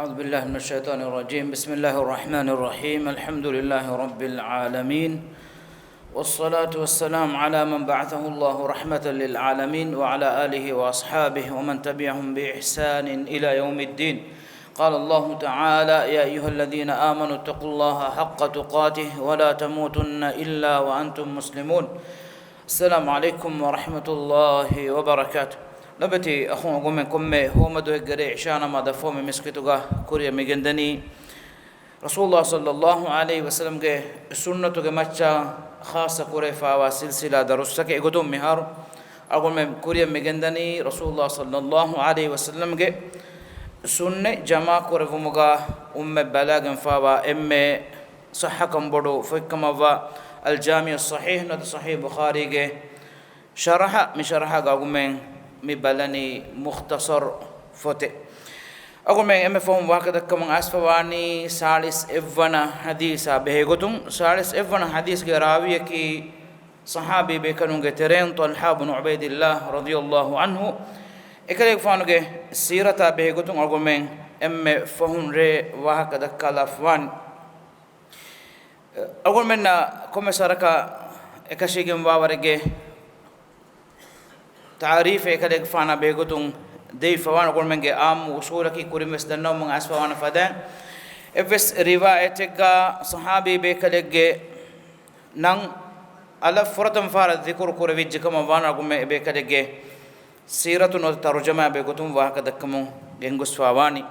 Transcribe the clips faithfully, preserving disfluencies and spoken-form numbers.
أعوذ بالله من الشيطان الرجيم. بسم الله الرحمن الرحيم. الحمد لله رب العالمين. والصلاة والسلام على من بعثه الله رحمة للعالمين وعلى آله وأصحابه ومن تبعهم بإحسان إلى يوم الدين. قال الله تعالى: يا أيها الذين آمنوا اتقوا الله حق تقاته ولا تموتن إلا وأنتم مسلمون. السلام عليكم ورحمة الله وبركاته. ލޮބުވެތި އަޚުން، އަޅުގަނޑުމެން ކޮންމެ ހޯމަދުވެއްގެ ރޭ އިޝާ ނަމާދަށް ފަހު މި މިސްކިތުގަ ކުރިއަށް މިގެންދަނީ ރަސޫލުﷲ ޞައްލަﷲ ޢަލައިހި ވަސައްލަމްގެ ސުންނަތުގެ މައްޗަށް ޚާއްޞަ ކުރެވިފާވާ ސިލްސިލާ ދަރުސްތަކެއް. އެގޮތުން މިހާރު އަޅުގަނޑުމެން ކުރިއަށް މިގެންދަނީ ރަސޫލުﷲ ޞައްލަﷲ ޢަލައިހި ވަސައްލަމްގެ ސުންނަތް ޖަމާ ކުރެއްވުމުގަ އުއްމަތް ބަލާގެންފާވާ އެންމެ ޞައްޙަކަން ބޮޑު ފޮތްކަމަށްވާ އަލް ޖާމިޢު ޞަޙީޙް ނުވަތަ ޞަޙީޙް ބުޚާރީގެ ޝަރަޙަ، މި ޝަރަޙަގަ އަޅުގަނޑުމެން މި ބަލަނީ މުޚްތަޞަރު ފޮތެއް. އަޅުގަނޑުމެން އެންމެ ފަހުން ވާހަކަ ދައްކަމުން އައިސްފަވާނީ ސާޅީސް އެއްވަނަ ޙަދީޘާ ބެހޭގޮތުން. ސާޅީސް އެއްވަނަ ޙަދީޘްގެ ރާވީއަކީ ޞަޙާބީ ބޭކަލުންގެ ތެރެއިން ޠަލްޙާ ބުނު ޢުބައިދިއްލާހް ރަޟިޔަﷲ ޢަންހު. އެކަލޭގެފާނުގެ ސީރަތާ ބެހޭގޮތުން އަޅުގަނޑުމެން އެންމެ ފަހުން ރޭ ވާހަކަ ދައްކާލާފަވާނީ. އަޅުގަނޑުމެންނަށް ކޮންމެސް ވަރަކަށް އެކަށީގެންވާވަރެއްގެ ތަޢުރީފެއް އެކަލޭގެފާނާ ބެހޭގޮތުން ދެވިފަވާނެ. އަޅުގަނޑުމެންގެ ޢާއްމު އުޞޫލަކީ ކުރިންވެސް ދަންނަވަމުން އައިސްފަވާނެ ފަދައިން، އެއްވެސް ރިވާޔަތެއްގަ ޞަޙާބީ ބޭކަލެއްގެ ނަން އަލަށް ފުރަތަމަ ފަހަރަށް ޛިކުރު ކުރެވިއްޖެ ކަމަށް ވާނަމަ، އަޅުގަނޑުމެން އެބޭކަލެއްގެ ސީރަތު ނުވަތަ ތަރުޖަމާ ބެހޭގޮތުން ވާހަކަ ދައްކަމުން ގެންގޮސްފަވާނީ.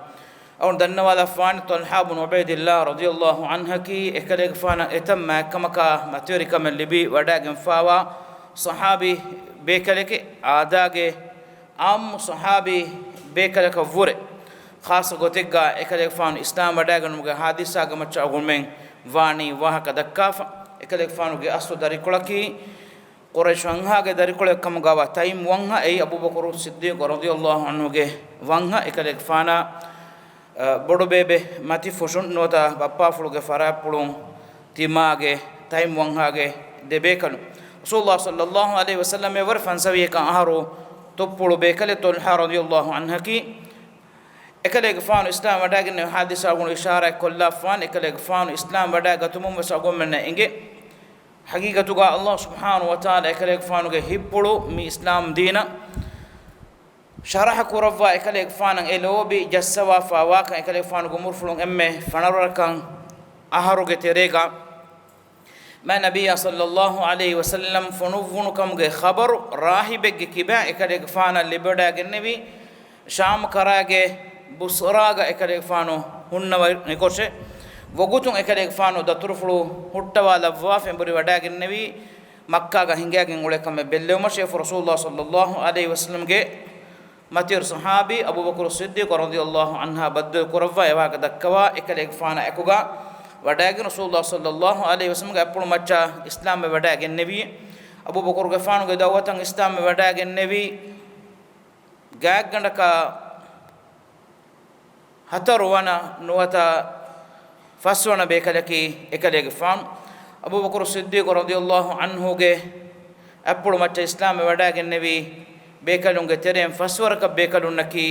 އަޅުގަނޑު ދަންނަވާލާފަވާނީ ޠަލްޙާ ބުނު ޢުބައިދިއްލާހް ރަޟިޔަﷲ ޢަންހަކީ އެކަލޭގެފާނަށް އެތައް މާތްކަމަކާ މަތިވެރިކަމެއް ލިބި ވަޑައިގެންފާވާ ޞަޙާބީ ބޭކަލެކޭ. އާދާގެ ޢާއްމު ޞަޙާބީ ބޭކަލަކަށްވުރެ ޚާއްޞަ ގޮތެއްގަ އެކަލޭގެފާނު އިސްލާމް ވަޑައިގެންނުމުގެ ޙާދިސާގެ މައްޗަށް އަޅުގަނޑުމެން ވާނީ ވާހަކަ ދައްކާފަ. އެކަލޭގެފާނުގެ އަސްލު ދަރިކޮޅަކީ ޤުރައިޝް ވަންހާގެ ދަރިކޮޅެއް ކަމުގަވާ ތައިމް ވަންހަ، އެއީ އަބޫބަކުރު ޞިއްދީޤު ރަޟިޔަﷲ ޢަންހުގެ ވަންހަ. އެކަލޭގެފާނާ، އަ، ބޮޑުބޭބެ މަތިފުށުން ނުވަތަ ބައްޕާފުޅުގެ ފަރާތްޕުޅުން ތިމާގެ ތައިމް ވަންހާގެ ދެ ބޭކަލުން. ރަސޫލުﷲ ޞައްލަﷲ ޢަލައިހި ވަސައްލަމް އެވަރު ފަންސަވީހަކަށް އަހަރު ތުއްޕުޅު ބޭކަލެއް ޠަލްޙާ ރަޟިޔަﷲ ޢަންހަކީ. އެކަލޭގެފާނު އިސްލާމް ވަޑައިގެންނެވި ޙާދިސާ އަޅުގަނޑު އިޝާރާތް ކޮށްލާފަވާނެ. އެކަލޭގެފާނު އިސްލާމް ވަޑައިގަތުމުން ވެސް އަޅުގަނޑުމެންނަށް އެނގޭ. ޙަޤީޤަތުގަ ﷲ ސުބްޙާނަހޫ ވަތަޢާލާ އެކަލޭގެފާނުގެ ހިތްޕުޅު މި އިސްލާމް ދީނަށް ޝަރަޙަ ކުރައްވާ، އެކަލޭގެފާނަށް އެ ލޯބި ޖައްސަވާފަ ވާކަން، އެކަލޭގެފާނުގެ އުމުރުފުޅުން އެންމެ ފަނަރަ ވަރަކަށް އަހަރުގެ ތެރޭގަ މާތް ނަބިއްޔާ ޞައްލަﷲ ޢަލައިހި ވަސައްލަމް ފޮނުއްވުނު ކަމުގެ ޚަބަރު ރާހިބެއްގެ ކިބައިން އެކަލޭގެފާނަށް ލިބިވަޑައިގެންނެވި، ޝާމް ކަރާގެ ބުޞްރާގަ އެކަލޭގެފާނު ހުންނަވަނިކޮށެ، ވަގުތުން އެކަލޭގެފާނު ދަތުރުފުޅު ހުއްޓަވާލައްވާފަ އެނބުރި ވަޑައިގެންނެވީ، މައްކާގަ ހިނގައިގެން އުޅޭ ކަމެއް ބެއްލެވުމަށޭ. ރަސޫލުﷲ ޞައްލަﷲ ޢަލައިހި ވަސައްލަމްގެ މަތިވެރި ޞަޙާބީ އަބޫބަކުރު ޞިއްދީޤު ރަޟިޔަﷲ ޢަންހާ ބައްދަލު ކުރައްވާ އެވާހަކަ ދައްކަވާ، އެކަލޭގެފާނާ އެކުގަ ވަޑައިގެން ރަސޫލުﷲ ޞައްލަﷲ ޢަލައިހި ވަސައްލަމްގެ އަތްޕުޅު މައްޗަށް އިސްލާމްވެ ވަޑައިގެންނެވީ. އަބޫބަކުރުގެފާނުގެ ދަޢުވަތަށް އިސްލާމްވެ ވަޑައިގެންނެވީ. ގާތްގަނޑަކަށް ހަތަރުވަނަ ނުވަތަ ފަސްވަނަ ބޭކަލަކީ އެކަލޭގެފާނު. އަބޫބަކުރު ޞިއްދީޤު ރަޟިޔަﷲ ޢަންހުގެ އަތްޕުޅު މައްޗަށް އިސްލާމްވެ ވަޑައިގެންނެވި ބޭކަލުންގެ ތެރެއިން ފަސްވަރަކަށް ބޭކަލުންނަކީ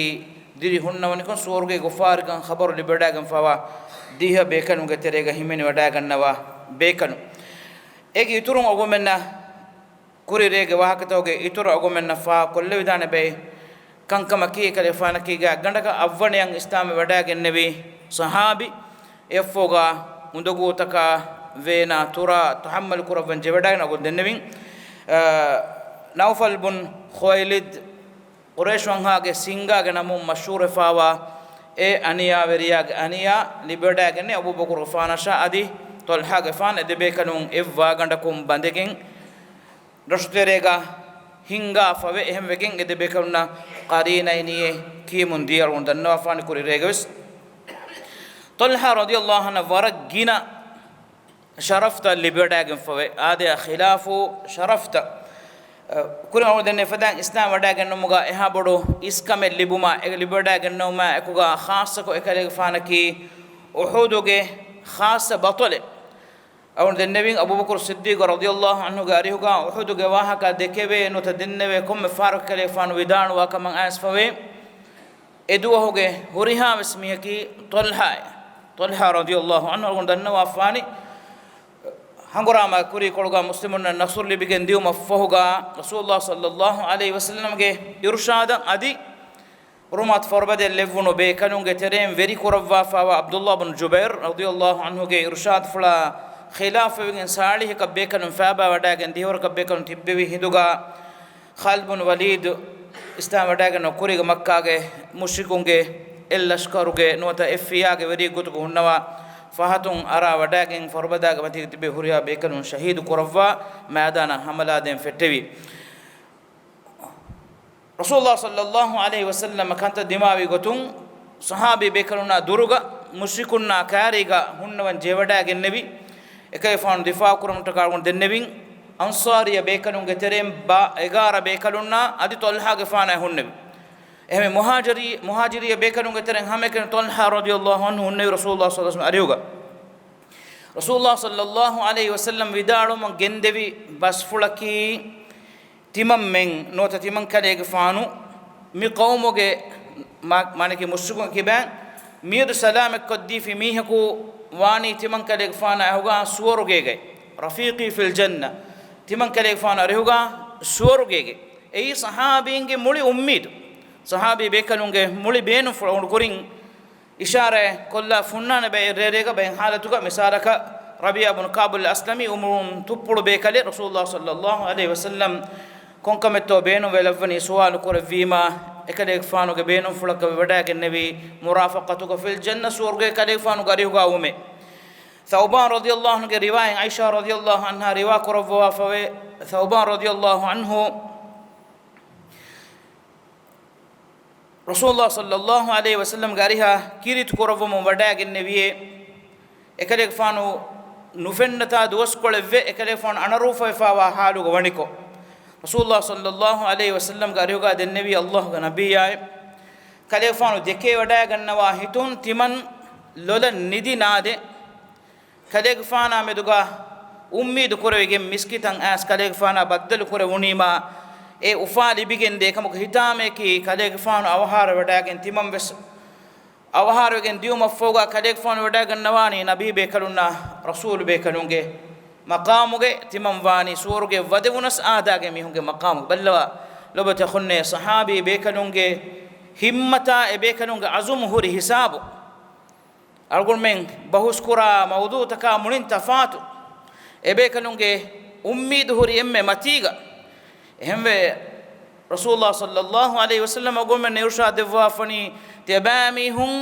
ދިރި ހުންނަވަނިކޮށް ސުވަރުގޭގެ އުފާވެރިކަން ޚަބަރު ލިބިވަޑައިގެންފަވާ ދިހަ ބޭކަލުންގެ ތެރޭގަ ހިމެނިވަޑައިގަންނަވާ ބޭކަލުން. އޭގެ އިތުރުން އަޅުގަނޑުމެންނަށް ކުރި ރޭގެ ވާހަކަތަކުގެ އިތުރަށް އަޅުގަނޑުމެންނަށް ފާހަގަކޮށްލެވިދާނެ ބައެއް ކަންކަމަކީ، އެކަލޭގެފާނަކީ ގާތްގަނޑަކަށް އަށްވަނަޔަށް އިސްލާމްވެވަޑައިގެންނެވި ޞަޙާބީ، އެއަށްފަހުގަ އުނދަގޫތަކާ ވޭނާ ތުރާ ތަޙައްމަލު ކުރައްވަން ޖެހިވަޑައިގެން އަޅުގަނޑު ދެންނެވިން. އަ، ނައުފަލް ބުން ޚުވައިލިދު ޤުރައިޝް ވަންހާގެ ސިންގާގެ ނަމުން މަޝްހޫރުވެފަވާ އެ އަނިޔާވެރިޔާގެ އަނިޔާ ލިބިވަޑައިގެންނެވި އަބޫބަކުރުގެފާނަށާ އަދި ޠަލްޙާގެފާނަށް އެދެބޭކަލުން އެއްވާގަނޑަކުން ބަނދެގެން ރަށުތެރޭގަ ހިންގާފަވެ، އެހެންވެގެން އެދެބޭކަލުންނަށް ޤަރީނައެއް ކިޔަމުން ދީ އަޅުގަނޑު ދަންނަވާފާނެ ކުރި ރޭގަވެސް. ޠަލްޙާ ރަޟިޔަﷲ ޢަންހު ވަރަށް ގިނަ ޝަރަފްތައް ލިބިވަޑައިގެންފަވޭ. އާދަޔާ ޚިލާފު ޝަރަފްތައް، އަ، ކުރިން އަޅުގަނޑު ދެންނެވި ފަދައިން އިސްލާމް ވަޑައިގެންނުމުގަ އެހާ ބޮޑު އިސްކަމެއް ލިބުމާ، އެ ލިބިވަޑައިގެންނެވުމާ އެކުގަ ޚާއްޞަކޮށް އެކަލޭގެފާނަކީ އުޙުދުގެ ޚާއްޞަ ބަޠަލެއް. އަޅުގަނޑު ދެންނެވިން އަބޫބަކުރު ޞިއްދީޤު ރަޟިޔަﷲ ޢަންހުގެ އަރިހުގަ އުޙުދުގެ ވާހަކަ ދެކެވޭ ނުވަތަ ދެންނެވޭ ކޮންމެ ފަހަރަކު އެކަލޭގެފާނު ވިދާޅުވާ ކަމަށް އައިސްފަވޭ. އެ ދުވަހުގެ ހުރިހާވެސް މީހަކީ ޠަލްޙާއޭ. ޠަލްޙާ ރަޟިޔަﷲ ޢަންހު އަޅުގަނޑު ދަންނަވާފާނީ، ހަނގުރާމަ ކުރީ ކޮޅުގަ މުސްލިމުންނަށް ނަޞްރު ލިބިގެން ދިއުމަށްފަހުގަ، ރަސޫލުﷲ ޞައްލަﷲ ޢަލައިހި ވަސައްލަމްގެ އިރުޝާދަށް އަދި ރުމާތު ފަރުބަދައަށް ލެއްވުނު ބޭކަލުންގެ ތެރެއިން ވެރިކުރައްވާފާވާ ޢަބްދުﷲ ބުން ޖުބައިރު ރަޟިޔަﷲ ޢަންހުގެ އިރުޝާދުފުޅާ ޚިލާފުވެގެން ޞާޅީހަކަށް ބޭކަލުން ފައިބާވަޑައިގެން ދިހަވަރަކަށް ބޭކަލުން ތިއްބެވި ހިނދުގަ، ޚާލިދު ބުން ވަލީދު އިސްލާމް ވަޑައިގަންނަ ކުރީގަ މައްކާގެ މުޝްރިކުންގެ އެއް ލަޝްކަރުގެ ނުވަތަ އެއް ފިޔާގެ ވެރިއެއް ގޮތުގަ ހުންނަވާ ފަހަތުން އަރާ ވަޑައިގެން ފަރުބަދާގެ މަތީގަ ތިބި ހުރިހާ ބޭކަލުން ޝަހީދު ކުރައްވާ މައިދާނަށް ހަމަލާދޭން ފެއްޓެވި. ރަސޫލުﷲ ޞައްލަﷲ ޢަލައިހި ވަސައްލަމަ ކަންތައް ދިމާވި ގޮތުން، ޞަޙާބީ ބޭކަލުންނާ ދުރުގަ، މުޝްރިކުންނާ ކާރީގަ ހުންނަވަން ޖެހިވަޑައިގެންނެވި. އެކަލޭގެފާނު ދިފާޢު ކުރުމަށްޓަކާ އަޅުގަނޑު ދެންނެވިން، އަންޞާރީ ބޭކަލުންގެ ތެރެއިން ބާ އެގާރަ ބޭކަލުންނާ އަދި ޠަލްޙާގެފާނާ ހުންނެވި. އެހެން މުހާޖިރީ، މުހާޖިރީ ބޭކަލުންގެ ތެރެއިން ހަމައެކަނި ޠަލްޙާ ރަޟިޔަﷲ ޢަންހު ހުންނެވި ރަސޫލުﷲ ޞައްލަﷲ ޢަލައިހި ވަސައްލަމް އަރިހުގަ. ރަސޫލުﷲ ޞައްލަﷲ ޢަލައިހި ވަސައްލަމް ވިދާޅުވުމަށް ގެންދެވި ބަސްފުޅަކީ، ތިމަންމެން ނުވަތަ ތިމަން ކަލޭގެފާނު މި ޤައުމުގެ މާ-، މާނައަކީ މުޝްރިކުން ކިބައިން މިއަދު ސަލާމަތްކޮށްދީފި މީހަކު ވާނީ ތިމަން ކަލޭގެފާނާ އަރިހުގަ ސުވަރުގޭގައި، ރަފީޤީ ފިލް ޖަންނަ، ތިމަން ކަލޭގެފާނު އަރިހުގަ ސުވަރުގޭގައި. އެއީ ޞަޙާބީންގެ މުޅި އުއްމީދު، ޞަޙާބީ ބޭކަލުންގެ މުޅި ބޭނުންފުޅު ކުރިން އިޝާރާތް ކޮށްލާ ފުންނާނެ ބައެއް ރޭރޭގަ ބައެއް ޙާލަތުގަ، މިސާލަކަށް ރަބީޢާ ބުނު ކަޢުބުލް އަސްލަމީ އުމުރުން ތުއްޕުޅު ބޭކަލެއް، ރަސޫލުﷲ ޞައްލަﷲ ޢަލައިހި ވަސައްލަމް ކޮންކަމެއްތޯ ބޭނުންވެލައްވަނީ ސުވާލު ކުރެއްވީމާ، އެކަލޭގެފާނުގެ ބޭނުންފުޅަކަށް ވެވަޑައިގެންނެވީ، މުރާފަޤަތުގަ ފިލް ޖަންނަ، ސުވަރުގޭ ކަލޭގެފާނުގެ އަރިހުގަ ވުމޭ. ޘައުބާން ރަޟިޔަﷲ ޢަންހުގެ ރިވާޔަތް، ޢާއިޝާ ރަޟިޔަﷲ ޢަންހާ ރިވާ ކުރައްވަވާފަވޭ، ޘައުބާން ރަޟިޔަﷲ ޢަންހު ރަސޫލުﷲ ޞައްލަﷲ ޢަލައިހި ވަސައްލަމްގެ އަރިހަށް ކީރިތި ކުރައްވަމުން ވަޑައިގެންނެވިއޭ. އެކަލޭގެފާނު ނުފެންނަތާ ދުވަސްކޮޅެއްވެ، އެކަލޭގެފާނު އަނަރޫފަވެފާވާ ޙާލުގަ ވަނިކޮށް، ރަސޫލުﷲ ޞައްލަﷲ ޢަލައިހި ވަސައްލަމްގެ އަރިހުގަ ދެންނެވީ، ﷲގެ ނަބިއްޔާއޭ، ކަލޭގެފާނު ދެކޭވަޑައިގަންނަވާ ހިތުން ތިމަން ލޮލަށް ނިދި ނާދެ، ކަލޭގެފާނާ މެދުގަ އުއްމީދު ކުރެވިގެން މިސްކިތަށް އައިސް ކަލޭގެފާނާ ބައްދަލު ކުރެވުނީމާ، އެ އުފާ ލިބިގެންދޭ ކަމަކު ހިތާމަޔަކީ ކަލޭގެފާނު އަވަހާރަ ވަޑައިގެން ތިމަން ވެސް އަވަހާރަވެގެން ދިއުމަށްފަހުގަ ކަލޭގެފާނު ވަޑައިގަންނަވާނީ ނަބީ ބޭކަލުންނާ ރަސޫލު ބޭކަލުންގެ މަޤާމުގައި. ތިމަން ވާނީ ސުވަރުގެ ވަދެވުނަސް އާދާގެ މީހުންގެ މަޤާމު. ބައްލަވާ ލޮބުވެތި އަޚުންނޭ، ޞަޙާބީ ބޭކަލުންގެ ހިއްމަތާ އެ ބޭކަލުންގެ ޢަޒުމު ހުރި ހިސާބު. އަޅުގަނޑުމެން ބަހުސްކުރާ މައުޟޫޢުތަކާ މުޅިން ތަފާތު. އެބޭކަލުންގެ އުއްމީދު ހުރި އެންމެ މަތީގަ. އެހެންވެ، ރަސޫލުﷲ ޞައްލަﷲ ޢަލައިހި ވަސައްލަމަ އަޅުގަނޑުމެންނަށް އިރުޝާދު ދެއްވާފަނީ، ތިޔަބައިމީހުން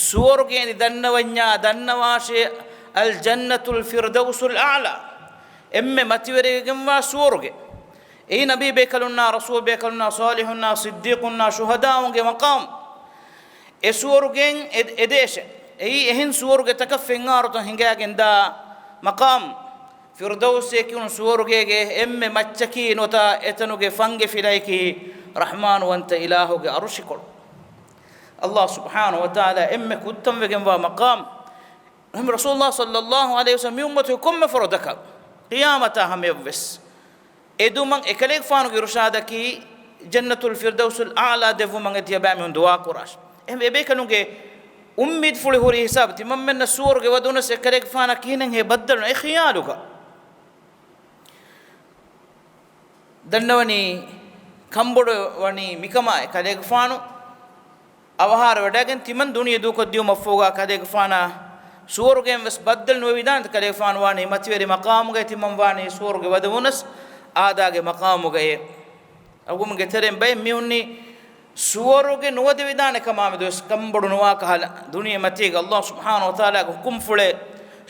ސުވަރުގެ އެދި ދަންނަވަންޏާ ދަންނަވާށޭ، އަލްޖަންނަތުލް ފިރްދައުސުލް އަޢްލާ، އެންމެ މަތިވެރިވެގެންވާ ސުވަރުގެ. އެއީ ނަބީ ބޭކަލުންނާ، ރަސޫލް ބޭކަލުންނާ، ޞާލިޙުންނާ، ޞިއްދީޤުންނާ، ޝުހަދާއުންގެ މަޤާމް. އެ ސުވަރުގެއިން އެ-، އެދޭށެ. އެއީ އެހެން ސުވަރުގެތަކަށް ފެންއާރުތައް ހިނގައިގެންދާ މަޤާމް. ފިރްދައުސޭ ކިޔުނު ސުވަރުގޭގެ އެންމެ މައްޗަކީ ނުވަތަ އެތަނުގެ ފަންގެ ފިލައަކީ ރަޙްމާންވަންތަ އިލާހުގެ ޢަރުޝިކޮޅު. ﷲ ސުބްޙާނަހޫ ވަތަޢާލާ އެންމެ ކުއްތަންވެގެންވާ މަޤާމް. އެހެން ރަސޫލުﷲ ޞައްލަﷲ ޢަލައިހި ވަސައްލަމަ މި އުއްމަތުގެ ކޮންމެ ފަރުދަކަށް ޤިޔާމަތާ ހަމަޔަށްވެސް އެދުމަށް އެކަލޭގެފާނުގެ އިރުޝާދަކީ ޖަންނަތުލް ފިރްދައުސުލް އަޢްލާ ދެއްވުމަށް އެ ތިޔަބައިމީހުން ދުޢާ ކުރާށޭ. އެހެންވެ އެބޭކަލުންގެ އުއްމީދުފުޅި ހުރި ހިސާބު ތިމަންމެންނަށް ސުވަރުގެ ވަދެވުނަސް އެކަލޭގެފާނާ ކިހިނެއްހޭ ބައްދަލު އެ ޚިޔާލުގަ. ދަންނަވަނީ ކަންބޮޑުވަނީ މިކަމާ އެކަލޭގެފާނު އަވަހާރަ ވަޑައިގެން ތިމަން ދުނިޔެ ދޫކޮށްދިޔުމަށްފަހުގަ ކަލޭގެފާނާ ސުވަރުގެއިން ވެސް ބައްދަލު ނުވެވިދާނެތަ؟ ކަލޭގެފާނު ވާނީ މަތިވެރި މަޤާމުގައި ތިމަން ވާނީ ސުވަރުގެ ވަދެވުނަސް އާދާގެ މަޤާމުގައޭ. އަޅުގަނޑުމެންގެ ތެރެއިން ބައެއް މީހުންނީ ސުވަރުގެ ނުވަދެވިދާނެ ކަމާމެދުވެސް ކަންބޮޑު ނުވާ ކަހަލަ، ދުނިޔެ މަތީގަ ﷲ ސުބްޙާނަހޫ ވަތަޢާލާގެ ޙުކުމްފުޅެއް،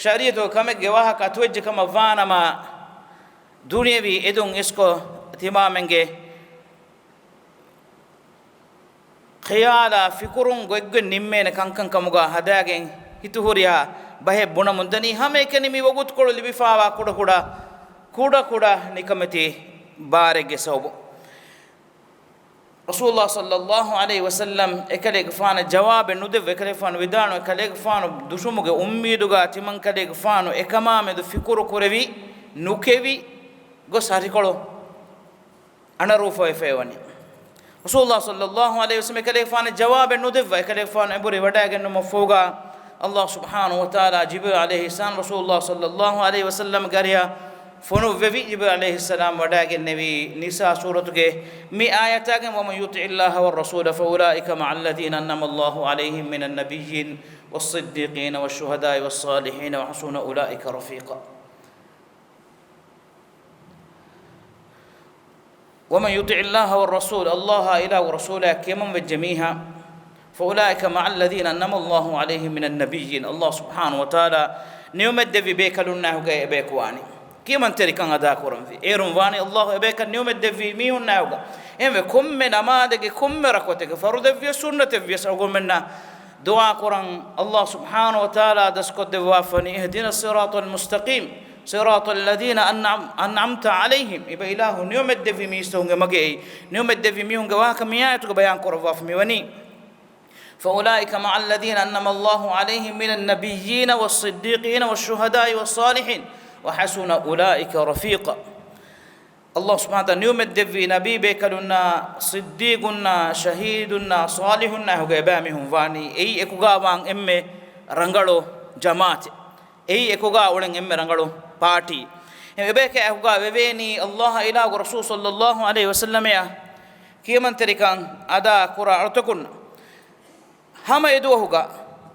ޝަރީޢަތުގެ ކަމެއްގެ ވާހަކަ އަތުވެއްޖެ ކަމަށް ވާނަމަ، ދުނިޔެވީ އެދުން އިސްކޮށް ތިމާމެންގެ ޚިޔާލާ ފިކުރުން ގޮތްގޮތް ނިންމޭނެ ކަންކަން ކަމުގަ ހަދާގެން ހިތުހުރިހާ ބަހެއް ބުނަމުންދަނީ. ހަމައެކަނި މި ވަގުތުކޮޅު ލިބިފާވާ ކުޑަކުޑަ، ކުޑަކުޑަ ނިކަމެތި ބާރެއްގެ ސަބަބުން. ރަސޫލުﷲ ޞައްލަﷲ ޢަލައިހި ވަސައްލަމް އެކަލޭގެފާނަށް ޖަވާބެއް ނުދެއްވަ، އެކަލޭގެފާނު ވިދާޅުވި، އެކަލޭގެފާނު ދުށުމުގެ އުއްމީދުގަ ތިމަންކަލޭގެފާނު އެކަމާމެދު ފިކުރު ކުރެވި، ނުކެވި ގޮސް ހަށިކޮޅު އަނަރޫފަވެފައިވަނީ. ރަސޫލުﷲ ޞައްލަﷲ ޢަލައިހި ވަސައްލަމަ އެކަލޭގެފާނަށް ޖަވާބެއް ނުދެއްވާ، އެކަލޭގެފާނު އެނބުރި ވަޑައިގެންނުމަށްފަހުގަ، ﷲ ސުބްޙާނަހޫ ވަތަޢާލާ ޖިބްރީލް ޢަލައިހިއްސަލާމް ރަސޫލުﷲ ޞައްލަﷲ ޢަލައިހި ވަސައްލަމަގެ އަރިހަށް ފޮނުއްވެވި، ޖިބްރީލް ޢަލައިހިއްސަލާމް ވަޑައިގެންނެވި ނިސާ ސޫރަތުގެ މި އާޔަތާގެ، وَمَن يُطِعِ اللَّهَ وَالرَّسُولَ فَأُولَٰئِكَ مَعَ الَّذِينَ أَنْعَمَ اللَّهُ عَلَيْهِم مِّنَ النَّبِيِّينَ وَالصِّدِّيقِينَ وَالشُّهَدَاءِ وَالصَّالِحِينَ وَحَسُنَ أُولَٰئِكَ رَفِيقًا. وَمَن يُطِعِ اللَّهَ وَالرَّسُولَ، ﷲ އާ އިލާހު ރަސޫލާ ކިޔަމަންވެއްޖެ މީހާ، فَأُولَٰئِكَ مَعَ الَّذِينَ أَنْعَمَ اللَّهُ عَلَيْهِمْ مِنَ النَّبِيِّينَ، ﷲ ސުބްޙާނަހޫ ވަތަޢާލާ ނިޢުމަތްދެއްވި ބޭކަލުންނާހުގައި އެބަޔަކު ވާނީ. ކިޔަމަންތެރިކަން އަދާކުރަންވީ. އޭރުން ވާނީ ﷲ އެބޭކަލް ނިޢުމަތްދެއްވީ މީހުންނާހުގަ. އެހެންވެ، ކޮންމެ ނަމާދެއްގެ ކޮންމެ ރަކުޢަތެއްގެ، ފަރުޟެއްވިޔަސް ސުންނަތެއްވިޔަސް، އަޅުގަނޑުމެންނަށް ދުޢާ ކުރަން، ﷲ ސުބްޙާނަހޫ ވަތަޢާލާ ދަސްކޮށްދެއްވާފަނީ، اهْدِنَا الصِّرَاطَ الْمُسْتَقِيمَ، صِرَاطَ الَّذِينَ أَنْعَمْ، أَنْعَمْتَ عَلَيْهِمْ، އެބަ އިލާހު ނިޢުމަތްދެއްވި މީސްތަކުންގެ މަގެއް، ނިޢުމަތްދެއްވި މީހުންގެ ވާހަކަ މި އާޔަތުގަ ބަޔާން ކުރައްވާފަ މިވަނީ. فَأُولَٰئِكَ مَعَ الَّذِينَ أَنْعَمَ اللَّهُ عَلَيْهِمْ مِنَ النَّبِيِّينَ وَالصِّدِّيقِينَ وَالشُّهَدَاءِ وَالصَّالِحِينَ وَحَسُنَ أُولَٰئِكَ رَفِيقًا. ﷲ ސުބްޙާނަހޫ ވަތަޢާލާ ނިޢުމަތްދެއްވި ނަބީ ބޭކަލުންނާ، ޞިއްދީޤުންނާ، ޝަހީދުންނާ، ޞާލިޙުންނާ އެކުގަ އެބައިމީހުން ވާނީ. އެއީ އެކުގަ ވާން އެންމެ ރަނގަޅު ޖަމާޢަތެއް. އެއީ އެކުގަ އުޅެން އެންމެ ރަނގަޅު ޕާޓީ. އެބަޔަކަށް އެކުގަ ވެވޭނީ ﷲ އާ އިލާހު ރަސޫލު ޞައްލަﷲ ޢަލައިހި ވަސައްލަމައާ ކިޔަމަންތެރިކަން އަދާ ކުރާ އަޅުތަކުންނަށް. ހަމަ އެދުވަހުގަ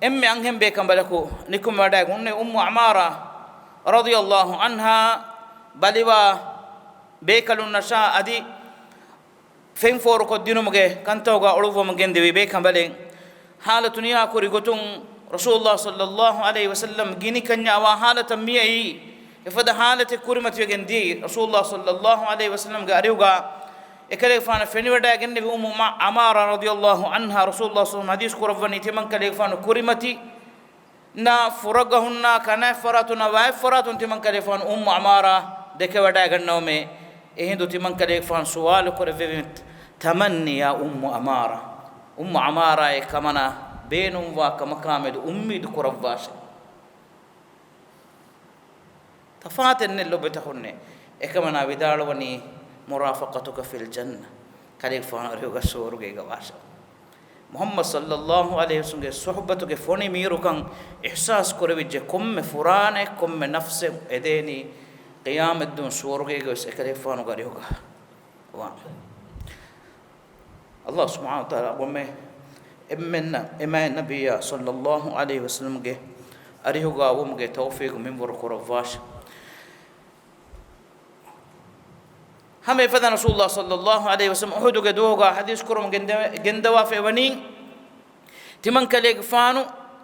އެންމެ އަންހެން ބޭކަނބަލަކު ނިކުމެވަޑައިގެން އުންނެވި އުއްމު ޢަމާރާ ރަޟިޔަﷲ ޢަންހާ ބަލިވާ ބޭކަލުންނަށާ އަދި ފެން ފޯރުކޮށްދިނުމުގެ ކަންތައްގަ އޮޅުއްވަމުން ގެންދެވި ބޭކަނބަލެއް ޙާލަތު ނިޔާކުރި ގޮތުން ރަސޫލުﷲ ޞައްލަﷲ ޢަލައިހި ވަސައްލަމަ ގިނިކަންޏާވާ ޙާލަތަށް މިއައީ. އެފަދަ ޙާލަތެއް ކުރިމަތިވެގެން ދިޔައީ. ރަސޫލުﷲ ޞައްލަﷲ ޢަލައިހި ވަސައްލަމަގެ އަރިހުގަ އެކަލޭގެފާނަށް ފެނިވަޑައިގެންނެވި އުއްމު ޢަ-، ޢަމާރާ ރަޟިޔަﷲ ޢަންހާ ރަސޫލުﷲ ޞައްލަﷲ ޢަލައިހި ވަސައްލަމަ ޙަދީޘް ކުރައްވަނީ ތިމަންކަލޭގެފާނު ކުރިމަތި ނާ ފުރަގަހުންނާ ކަނާތްފަރާތުންނާ ވާތްފަރާތުން ތިމަންކަލޭގެފާނު އުއްމު ޢަމާރާ ދެކެވަޑައިގަންނަވަމޭ. އެހިނދު ތިމަންކަލޭގެފާނު ސުވާލު ކުރެއްވެވި، ތަމަންނި ޔާ އުއްމު ޢަމާރާ، އުއްމު ޢަމާރާއޭ ކަމަނާ ބޭނުންވާ ކަމަކާމެދު އުއްމީދު ކުރައްވާށޭ. ތަފާތެއްނެއް ލޮބުވެތަކުންނޭ. އެކަމަނާ ވިދާޅުވަނީ، މުރާފަޤަތުކަ ފިލް ޖަންނަ. ކަލޭގެފާނު އަރިހުގަ ސުވަރުގޭގަ ވާށޭ. މުޙައްމަދު ޞައްލަﷲ ޢަލައިހި ވަސައްލަމަގެ ޞުޙުބަތުގެ ފޮނި މީރުކަން އިޙްސާސް ކުރެވިއްޖެ ކޮންމެ ފުރާނައެއް ކޮންމެ ނަފްސެއް އެދޭނީ ޤިޔާމަތްދުވަހު ސުވަރުގޭގަ ވެސް އެކަލޭގެފާނުގެ އަރިހުގަ ވާން. ﷲ ސުބްޙާނަހޫ ވަތަޢާލާ އަޅުގަނޑުމެން އެންމެންނަށް އެމާތް ނަބިއްޔާ ޞައްލަﷲ ޢަލައިހި ވަސައްލަމަގެ އަރިހުގަ ވުމުގެ ތައުފީޤު މިންވަރު ކުރައްވާށި. ހަމަ އެފަދަ ރަސޫލުﷲ ޞައްލަﷲ ޢަލައިހި ވަސައްލަމަ އުޙުދުގެ ދުވަހުގަ ޙަދީޘް ކުރަމުން ގެންދެވެ-، ގެންދަވާފައި ވަނީ، ތިމަންކަލޭގެފާނު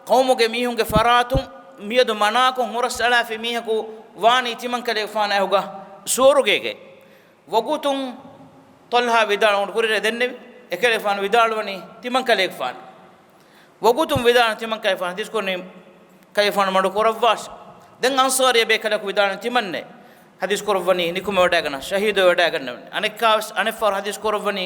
ޤައުމުގެ މީހުންގެ ފަރާތުން މިއަދު މަނާކޮށް ހުރަސްއަޅާފި މީހަކު ވާނީ ތިމަންކަލޭގެފާނާ އެކުގަ ސުވަރުގޭގައި. ވަގުތުން ޠަލްޙާ ވިދާޅުވަން ކުރިއަރައި ދެންނެވި. އެކަލޭގެފާނު ވިދާޅުވަނީ ތިމަންކަލޭގެފާނު. ވަގުތުން ވިދާޅުވަނީ ތިމަންކަލޭގެފާނު. ޙަދީޘް ކުރަނީ ކަލޭގެފާނު މަޑު ކުރައްވާށި. ދެން އަންޞާރީ ބޭކަލަކު ވިދާޅުވަނީ ތިމަންނޭ. ޙަދީޘް ކުރައްވަނީ ނިކުމެވަޑައިގަންނަ، ޝަހީދުވެވަޑައިގަންނަވަނީ. އަނެއްކާވެސް އަނެއްފަހަރު ޙަދީޘް ކުރައްވަނީ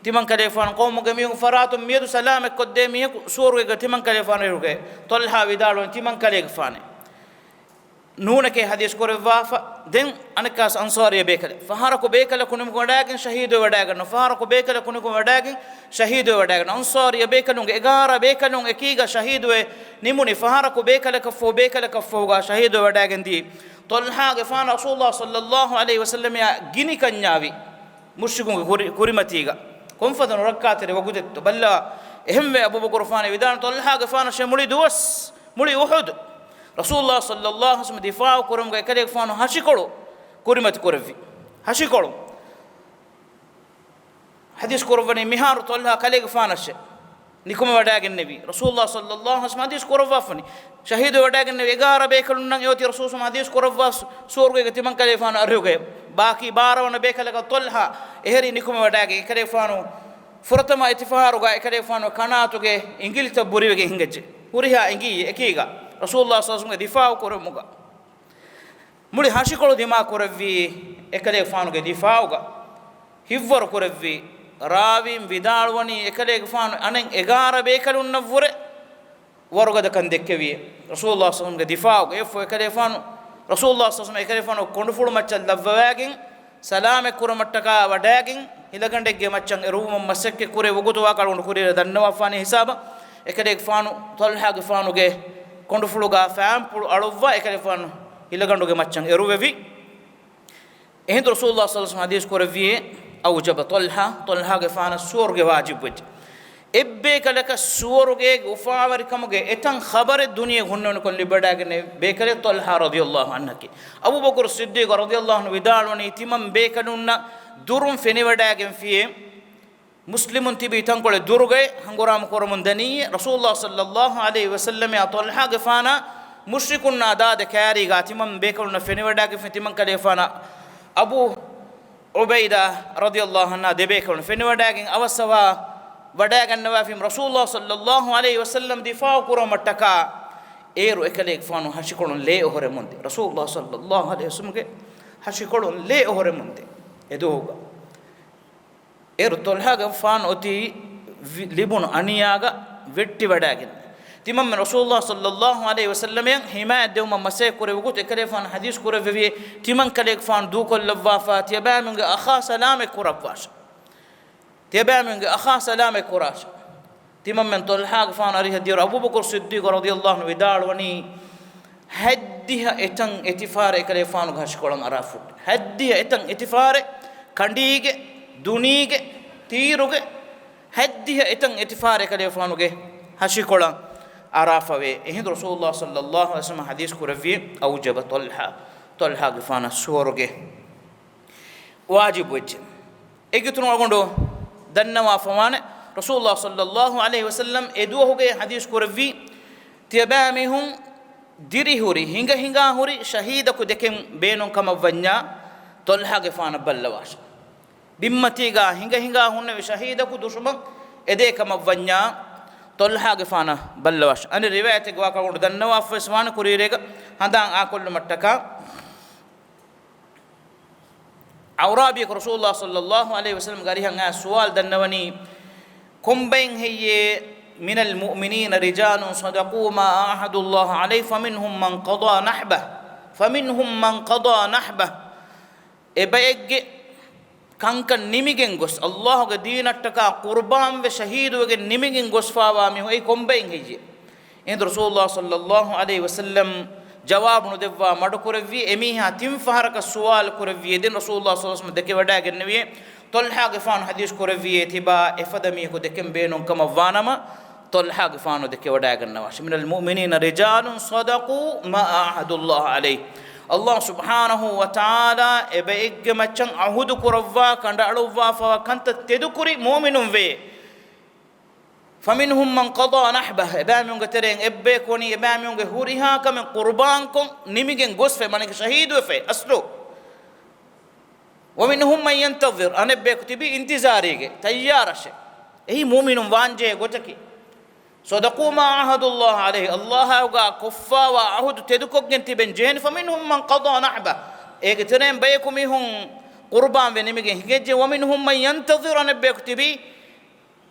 ތިމަންކަލޭގެފާނު ޤައުމުގެ މީހުން ފަރާތުން މިއަދު ސަލާމަތްކޮށްދޭ މީހަކު ސުވަރުގޭގަ ތިމަންކަލޭގެފާނު އިރުގައި. ޠަލްޙާ ވިދާޅުވަނީ ތިމަންކަލޭގެފާނޭ. ނޫނެކޭ ޙަދީޘް ކުރައްވާފަ. ދެން އަނެއްކާސް އަންޞާރީ ބޭކަލެއް. ފަހަރަކު ބޭކަލަކު ނިމި ވަޑައިގެން ޝަހީދުވެވަޑައިގަންނަ. ފަހަރަކު ބޭކަލަކު ނިކުމެ ވަޑައިގެން ޝަހީދުވެވަޑައިގަންނަ. އަންޞާރީ ބޭކަލުންގެ އެގާރަ ބޭކަލުން އެކީގަ ޝަހީދުވެ ނިމުނީ. ފަހަރަކު ބޭކަލަކަށްފަހު ބޭކަލަކަށްފަހުގަ ޝަހީދުވެވަޑައިގެންދީ. ޠަލްޙާގެފާނު ރަސޫލުﷲ ޞައްލަﷲ ޢަލައިހި ވަސައްލަމައާ ގިނިކަންޏާވި މުޝްރިކުންގެ ކުރި-، ކުރިމަތީގަ. ކޮންފަދަ ނުރައްކާތެރި ވަގުތެއްތޯ ބައްލަވާ. އެހެންވެ އަބޫބަކުރުފާނެ ވިދާޅު ޠަލްޙާގެފާނަށޭ މުޅި ދުވަސް، މުޅި އުޙުދު ރަސޫލުﷲ ޞައްލަﷲ ޢަލައިހި ވަސައްލަމަ ދިފާޢު ކުރުމުގަ އެކަލޭގެފާނު ހަށިކޮޅު ކުރިމަތި ކުރެއްވި. ހަށިކޮޅު. ޙަދީޘް ކުރައްވަނީ މިހާރު ޠަލްޙާ ކަލޭގެފާނަށޭ ނިކުމެވަޑައިގެންނެވީ. ރަސޫލުﷲ ޞައްލަﷲ ޢަލައިހި ވަސައްލަމަ ޙަދީޘް ކުރައްވާފަނީ. ޝަހީދުވެވަޑައިގެންނެވި އެގާރަ ބޭކަލުންނަށް އެއޮތީ ރަސޫލު ޙަދީޘް ކުރައްވާ ސު-، ސުވަރުގޭގެ ތިމަންކަލޭގެފާނު އަރިހުގައި. ބާކީ ބާރަ ވަނަ ބޭކަލަކަށް ޠަލްޙާ އެހެރީ ނިކުމެވަޑައިގެން އެކަލޭގެފާނު ފުރަތަމަ އެތިފަހަރުގަ އެކަލޭގެފާނު ކަނާތުގެ އިނގިލިތައް ބުރިވެގެން ހިނގައްޖެ. ހުރިހާ އިނގިއްޔެއް އެކީގަ ރަސޫލުﷲ ޞައްލަﷲ ޢަލައިހި ވަސައްލަމަގެ ދިފާޢު ކުރުމުގަ. މުޅި ހަށިކޮޅު ދިމާ ކުރެއްވީ އެކަލޭގެފާނުގެ ދިފާޢުގަ. ހިއްވަރު ކުރެއްވި ރާވީން ވިދާޅުވަނީ އެކަލޭގެފާނު އަނެއް އެގާރަ ބޭކަލުންނަށްވުރެ ވަރުގަދަކަން ދެއްކެވި. ރަސޫލުﷲ ޞައްލަﷲ ޢަލައިހި ވަސައްލަމަގެ ދިފާޢުގަ އެއަށްފަހު އެކަލޭގެފާނު، ރަސޫލުﷲ ޞައްލަﷲ ޢަލައިހި ވަސައްލަމަ އެކަލޭގެފާނު ކޮނޑުފުޅު މައްޗަށް ލައްވަވައިގެން ސަލާމަތް ކުރުމަށްޓަކާ ވަޑައިގެން ހިލަގަނޑެއްގެ މައްޗަށް އެރުވުމަށް މަސައްކަތް ކުރެ ވަގުތު ވާ ކަޅުން ކުރިއަރަ ދަންނަވާފާނެ ހިސާބަށް، އެކަލޭގެފާނު ޠަލްޙާގެފާނުގެ ކޮނޑުފުޅުގަ ފައިންޕުޅު އަޅުއްވާ އެކަލޭގެފާނު ހިލަގަނޑުގެ މައްޗަށް އެރުވެވި. އެހިނދު ރަސޫލުﷲ ޞައްލަﷲު ޢަލައިހި ވަސައްލަމަ ޙަދީޘް ކުރެއްވިއޭ، أوجب طلحة، ޠަލްޙާގެފާނަށް ސުވަރުގެ ވާޖިބުވެއްޖެ. އެއްބޭކަލަކަށް ސުވަރުގޭގެ އުފާވެރިކަމުގެ އެތަން ޚަބަރެއް ދުނިޔެ ހުންނެވުނުކޮށް ލިބިވަޑައިގެންނެވި ބޭކަލެއް ޠަލްޙާ ރަޟިޔަﷲު ޢަންހަކީ. އަބޫބަކުރު ޞިއްދީޤު ރަޟިޔަﷲު ޢަންހު ވިދާޅުވަނީ، ތިމަން ބޭކަލުންނަށް ދުރުން ފެނިވަޑައިގެންފިޔޭ، މުސްލިމުން ތިބީ ތަންކޮޅެއް ދުރުގައި ހަނގުރާމަ ކުރަމުން ދަނީ، ރަސޫލުﷲ ޞައްލަﷲު ޢަލައިހި ވަސައްލަމައާ ޠަލްޙާގެފާނާ މުޝްރިކުންނާ ދާދަ ކައިރީގަ ތިމަން ބޭކަލުންނަށް ފެނިވަޑައިގެންފި ތިމަން ކަލޭގެފާނާ އަބޫ ޢުބައިދާ ރަޟިޔަﷲު ޢަންހާ ދެބޭކަލުން ފެނިވަޑައިގެން އަވަސްއަވާ ވަޑައިގަންނަވާފީމަ ރަސޫލުﷲ ޞައްލަﷲު ޢަލައިހި ވަސައްލަމަ ދިފާޢު ކުރުމަށްޓަކާ އޭރު އެކަލޭގެފާނު ހަށިކޮޅުން ލޭ އޮހޮރެމުންދި. ރަސޫލުﷲ ޞައްލަﷲު ޢަލައިހި ވަސައްލަމަގެ ހަށިކޮޅުން ލޭ އޮހޮރެމުންދި އެދުވަހުގަ. އޭރު ޠަލްޙާގެފާނު އޮތީ ވި-، ލިބުނު އަނިޔާގަ ވެއްޓިވަޑައިގެން. ތިމަންމެން ރަސޫލުﷲ ޞައްލަﷲު ޢަލައިހި ވަސައްލަމައަށް ޙިމާޔަތް ދެވުމަށް މަސައްކަތް ކުރެވި ގޮތު އެކަލޭގެފާނު ޙަދީޘް ކުރެއްވެވި، ތިމަން ކަލޭގެފާނު ދޫކޮށްލައްވާފަ، ތިޔަބައިމީހުންގެ އަޚާ ސަލާމަތް ކުރައްވާށި. ތިޔަބައިމީހުންގެ އަޚާ ސަލާމަތް ކުރާށި. ތިމަންމެން ޠަލްޙާގެފާނު އަރިހަށް ދިޔައިރު އަބޫބަކުރު ޞިއްދީޤު ރަޟިޔަﷲު ޢަންހު ވިދާޅުވަނީ، ހަތްދިހަ އެތަން އެތިފާރެއް އެކަލޭގެފާނުގެ ހަށިކޮޅަށް އަރާފަ ހުއްޓި. ހަތްދިހަ އެތަން އެތިފާރެއް ކަނޑީގެ، ދުނީގެ، ތީރުގެ، ހަތްދިހަ އެތަން އެތިފާރެއް އެކަލޭގެފާނުގެ ހަށިކޮޅަށް އަރާފަވޭ. އެހިނދު ރަސޫލުﷲ ޞައްލަﷲު ޢަލައިހި ވަސައްލަމަ ޙަދީޘް ކުރެއްވި، أوجب طلحة، ޠަލްޙާގެފާނަށް ސުވަރުގެ ވާޖިބުވެއްޖެ. އެގޮތުން އަޅުގަނޑު ދަންނަވާފަވާނެ، ރަސޫލުﷲ ޞައްލަﷲު ޢަލައިހި ވަސައްލަމަ އެދުވަހުގައި ޙަދީޘް ކުރެއްވީ، ތިޔަބައިމީހުން ދިރިހުރި، ހިނގަ ހިނގާ ހުރި ޝަހީދަކު ދެކެން ބޭނުން ކަމަށް ވަންޏާ، ޠަލްޙާގެފާނަށް ބައްލަވާށި. ބިންމަތީގަ ހިނގަ ހިނގާ ހުންނެވި ޝަހީދަކު ދުޝުމަން އެދޭ ކަމަށް ވަންޏާ، ޠަލްޙާގެފާނަށް ބައްލަވާށި. އަނެއް ރިވާޔަތެއްގަ ވާ ކަމަށް ދަންނަވާފަވެސް ވާނެ، ކުރީރޭގަ ހަނދާން އާކޮށްލުމަށްޓަކާ، އަޢުރާބީއަކު ރަސޫލުﷲ ޞައްލަﷲު ޢަލައިހި ވަސައްލަމަގެ އަރިހަށް އައި ސުވާލު ދަންނަވަނީ، ކޮންބައިން ހެއްޔޭ؟ من المؤمنين رجال صدقوا ما عاهدوا الله عليه فمنهم من قضى نحبه، فمنهم من قضى نحبه. އެބައެއްގެ ކަންކަން ނިމިގެން ގޮސް، ﷲ ގެ ދީނަށްޓަކާ ޤުރުބާންވެ ޝަހީދުވެގެން ނިމިގެން ގޮސްފާވާ މީހުން އެއީ ކޮންބައިން ހެއްޔޭ؟ އެހިނދު ރަސޫލުﷲ ޞައްލަﷲު ޢަލައިހި ވަސައްލަމަ ޖަވާބު ނުދެއްވާ މަޑުކުރެއްވި، އެމީހާ ތިން ފަހަރަކަށް ސުވާލު ކުރެއްވި. ދެން ރަސޫލުﷲ ޞައްލަﷲު ޢަލައިހި ވަސައްލަމަ ދެކެވަޑައިގެންނެވި، ޠަލްޙާގެފާނު ޙަދީޘް ކުރެއްވި، ތިބާ އެފަދަ މީހަކު ދެކެން ބޭނުން ކަމަށް ވާނަމަ، ޠަލްޙާގެފާނު ދެކެވަޑައިގަންނަވާށި. من المؤمنين رجال صدقوا ما عاهدوا الله عليه. ﷲ ސުބްޙާނަހޫ ވަތަޢާލާ އެބައެއްގެ މައްޗަށް ޢަހުދު ކުރައްވާ، ކަނޑައަޅުއްވާފަވާ ކަންތައް ތެދުކުރި މުއުމިނުން ވޭ. فمنهم من قضى نحبه، އެބައިމީހުންގެ ތެރެއިން އެއްބަޔަކު ވަނީ އެބައިމީހުންގެ ހުރިހާ ކަމެއް ޤުރުބާންކޮށް ނިމިގެން ގޮސްފައި، މާނައަކީ ޝަހީދުވެފައި އަސްލު. ومنهم من ينتظر، އަނެއްބަޔަކު ތިބީ އިންތިޒާރީގައި، ތައްޔާރަށެއް. އެއީ މުއުމިނުން ވާންޖެހޭ ގޮތަކީ. صدقوا ما عاهدوا الله عليه، ﷲ އާއުގަ ކޮށްފާވާ ޢަހުދު ތެދުކޮށްގެން ތިބެން ޖެހެނީ. فمنهم من قضى نحبه، އޭގެ ތެރެއިން ބަޔަކު މީހުން ޤުރުބާންވެ ނިމިގެން ހިނގައްޖެ. ومنهم من ينتظر، އަނެއްބަޔަކު ތިބީ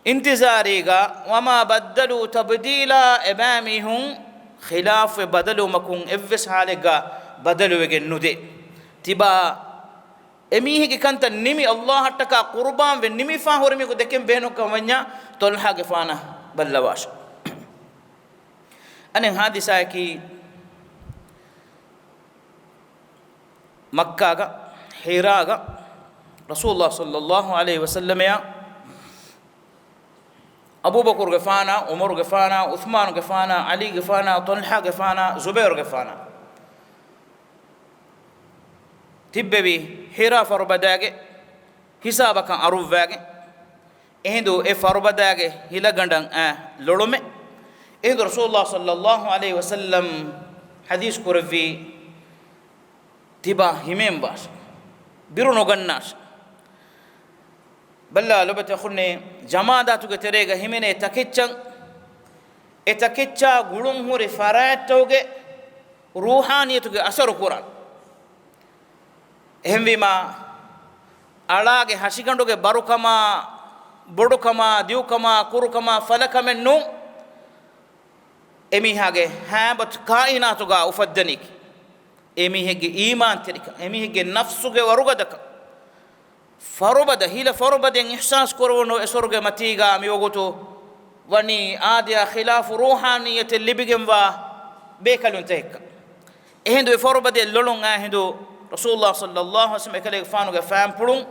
އިންތިޒާރީގަ. وما بدلوا تبديلا، އެބައިމީހުން ޚިލާފުވެ ބަދަލުވުމަކުން އެއްވެސް ޙާލެއްގަ ބަދަލުވެގެން ނުދޭ. ތިބާ އެމީހެއްގެ ކަންތައް ނިމި، ﷲ އަށްޓަކާ ޤުރުބާންވެ ނިމިފާ ހުރި މީހަކު ދެކެން ބޭނުންކަން ވަންޏާ، ޠަލްޙާގެފާނަށް ބައްލަވާށި. އަނެއް ޙާދިސާއަކީ، މައްކާގަ، ޙިރާގަ، ރަސޫލުﷲ ޞައްލަﷲު ޢަލައިހި ވަސައްލަމައާ، އަބޫބަކުރުގެފާނާ، ޢުމަރުގެފާނާ، ޢުޘްމާނުގެފާނާ، ޢަލީގެފާނާ، ޠަލްޙާގެފާނާ، ޒުބައިރުގެފާނާ ތިއްބެވި ޙިރާ ފަރުބަދާގެ ހިސާބަކަށް އަރުއްވާގެން، އެހިނދު އެ ފަރުބަދާގެ ހިލަގަނޑަށް އައި ލޮޅުމެއް. އެހިނދު ރަސޫލުﷲ ޞައްލަﷲު ޢަލައިހި ވަސައްލަމަ ޙަދީޘް ކުރެއްވީ، ތިބާ ހިމޭންވާށި، ބިރު ނުގަންނާށި. ބައްލާ ލޮބުވެތި އަޚުންނޭ، ޖަމާދާތުގެ ތެރޭގަ ހިމެނޭ ތަކެއްޗަށް، އެ ތަކެއްޗާ ގުޅުންހުރި ފަރާތްތަކުގެ ރޫޙާނިއްޔަތުގެ އަސަރު ކުރާނެ. އެހެންވީމާ، އަޅާގެ ހަށިގަނޑުގެ ބަރުކަމާ، ބޮޑުކަމާ، ދިގުކަމާ، ކުރުކަމާ، ފަލަކަމެއް ނޫން. އެމީހާގެ ހައިބަތު ކާއިނާތުގަ އުފައްދަނީކީ، އެމީހެއްގެ އީމާންތެރިކަން، އެމީހެއްގެ ނަފްސުގެ ވަރުގަދަކަން. ފަރުބަދަ، ހިލަ ފަރުބަދައިން އިޙްސާސް ކުރެވުނު އެސޮރުގެ މަތީގާ މިވަގުތު ވަނީ އާދަޔާ ޚިލާފު ރޫޙާނިއްޔަތެއް ލިބިގެންވާ ބޭކަލުންތަކެއްކަން. އެހިނދު އެ ފަރުބަދައަށް ލޮޅުން އާ ހިނދު ރަސޫލުﷲ ޞައްލަﷲ ޢަލައިހި ވަސައްލަމަ އެކަލޭގެފާނުގެ ފާންޕުޅުން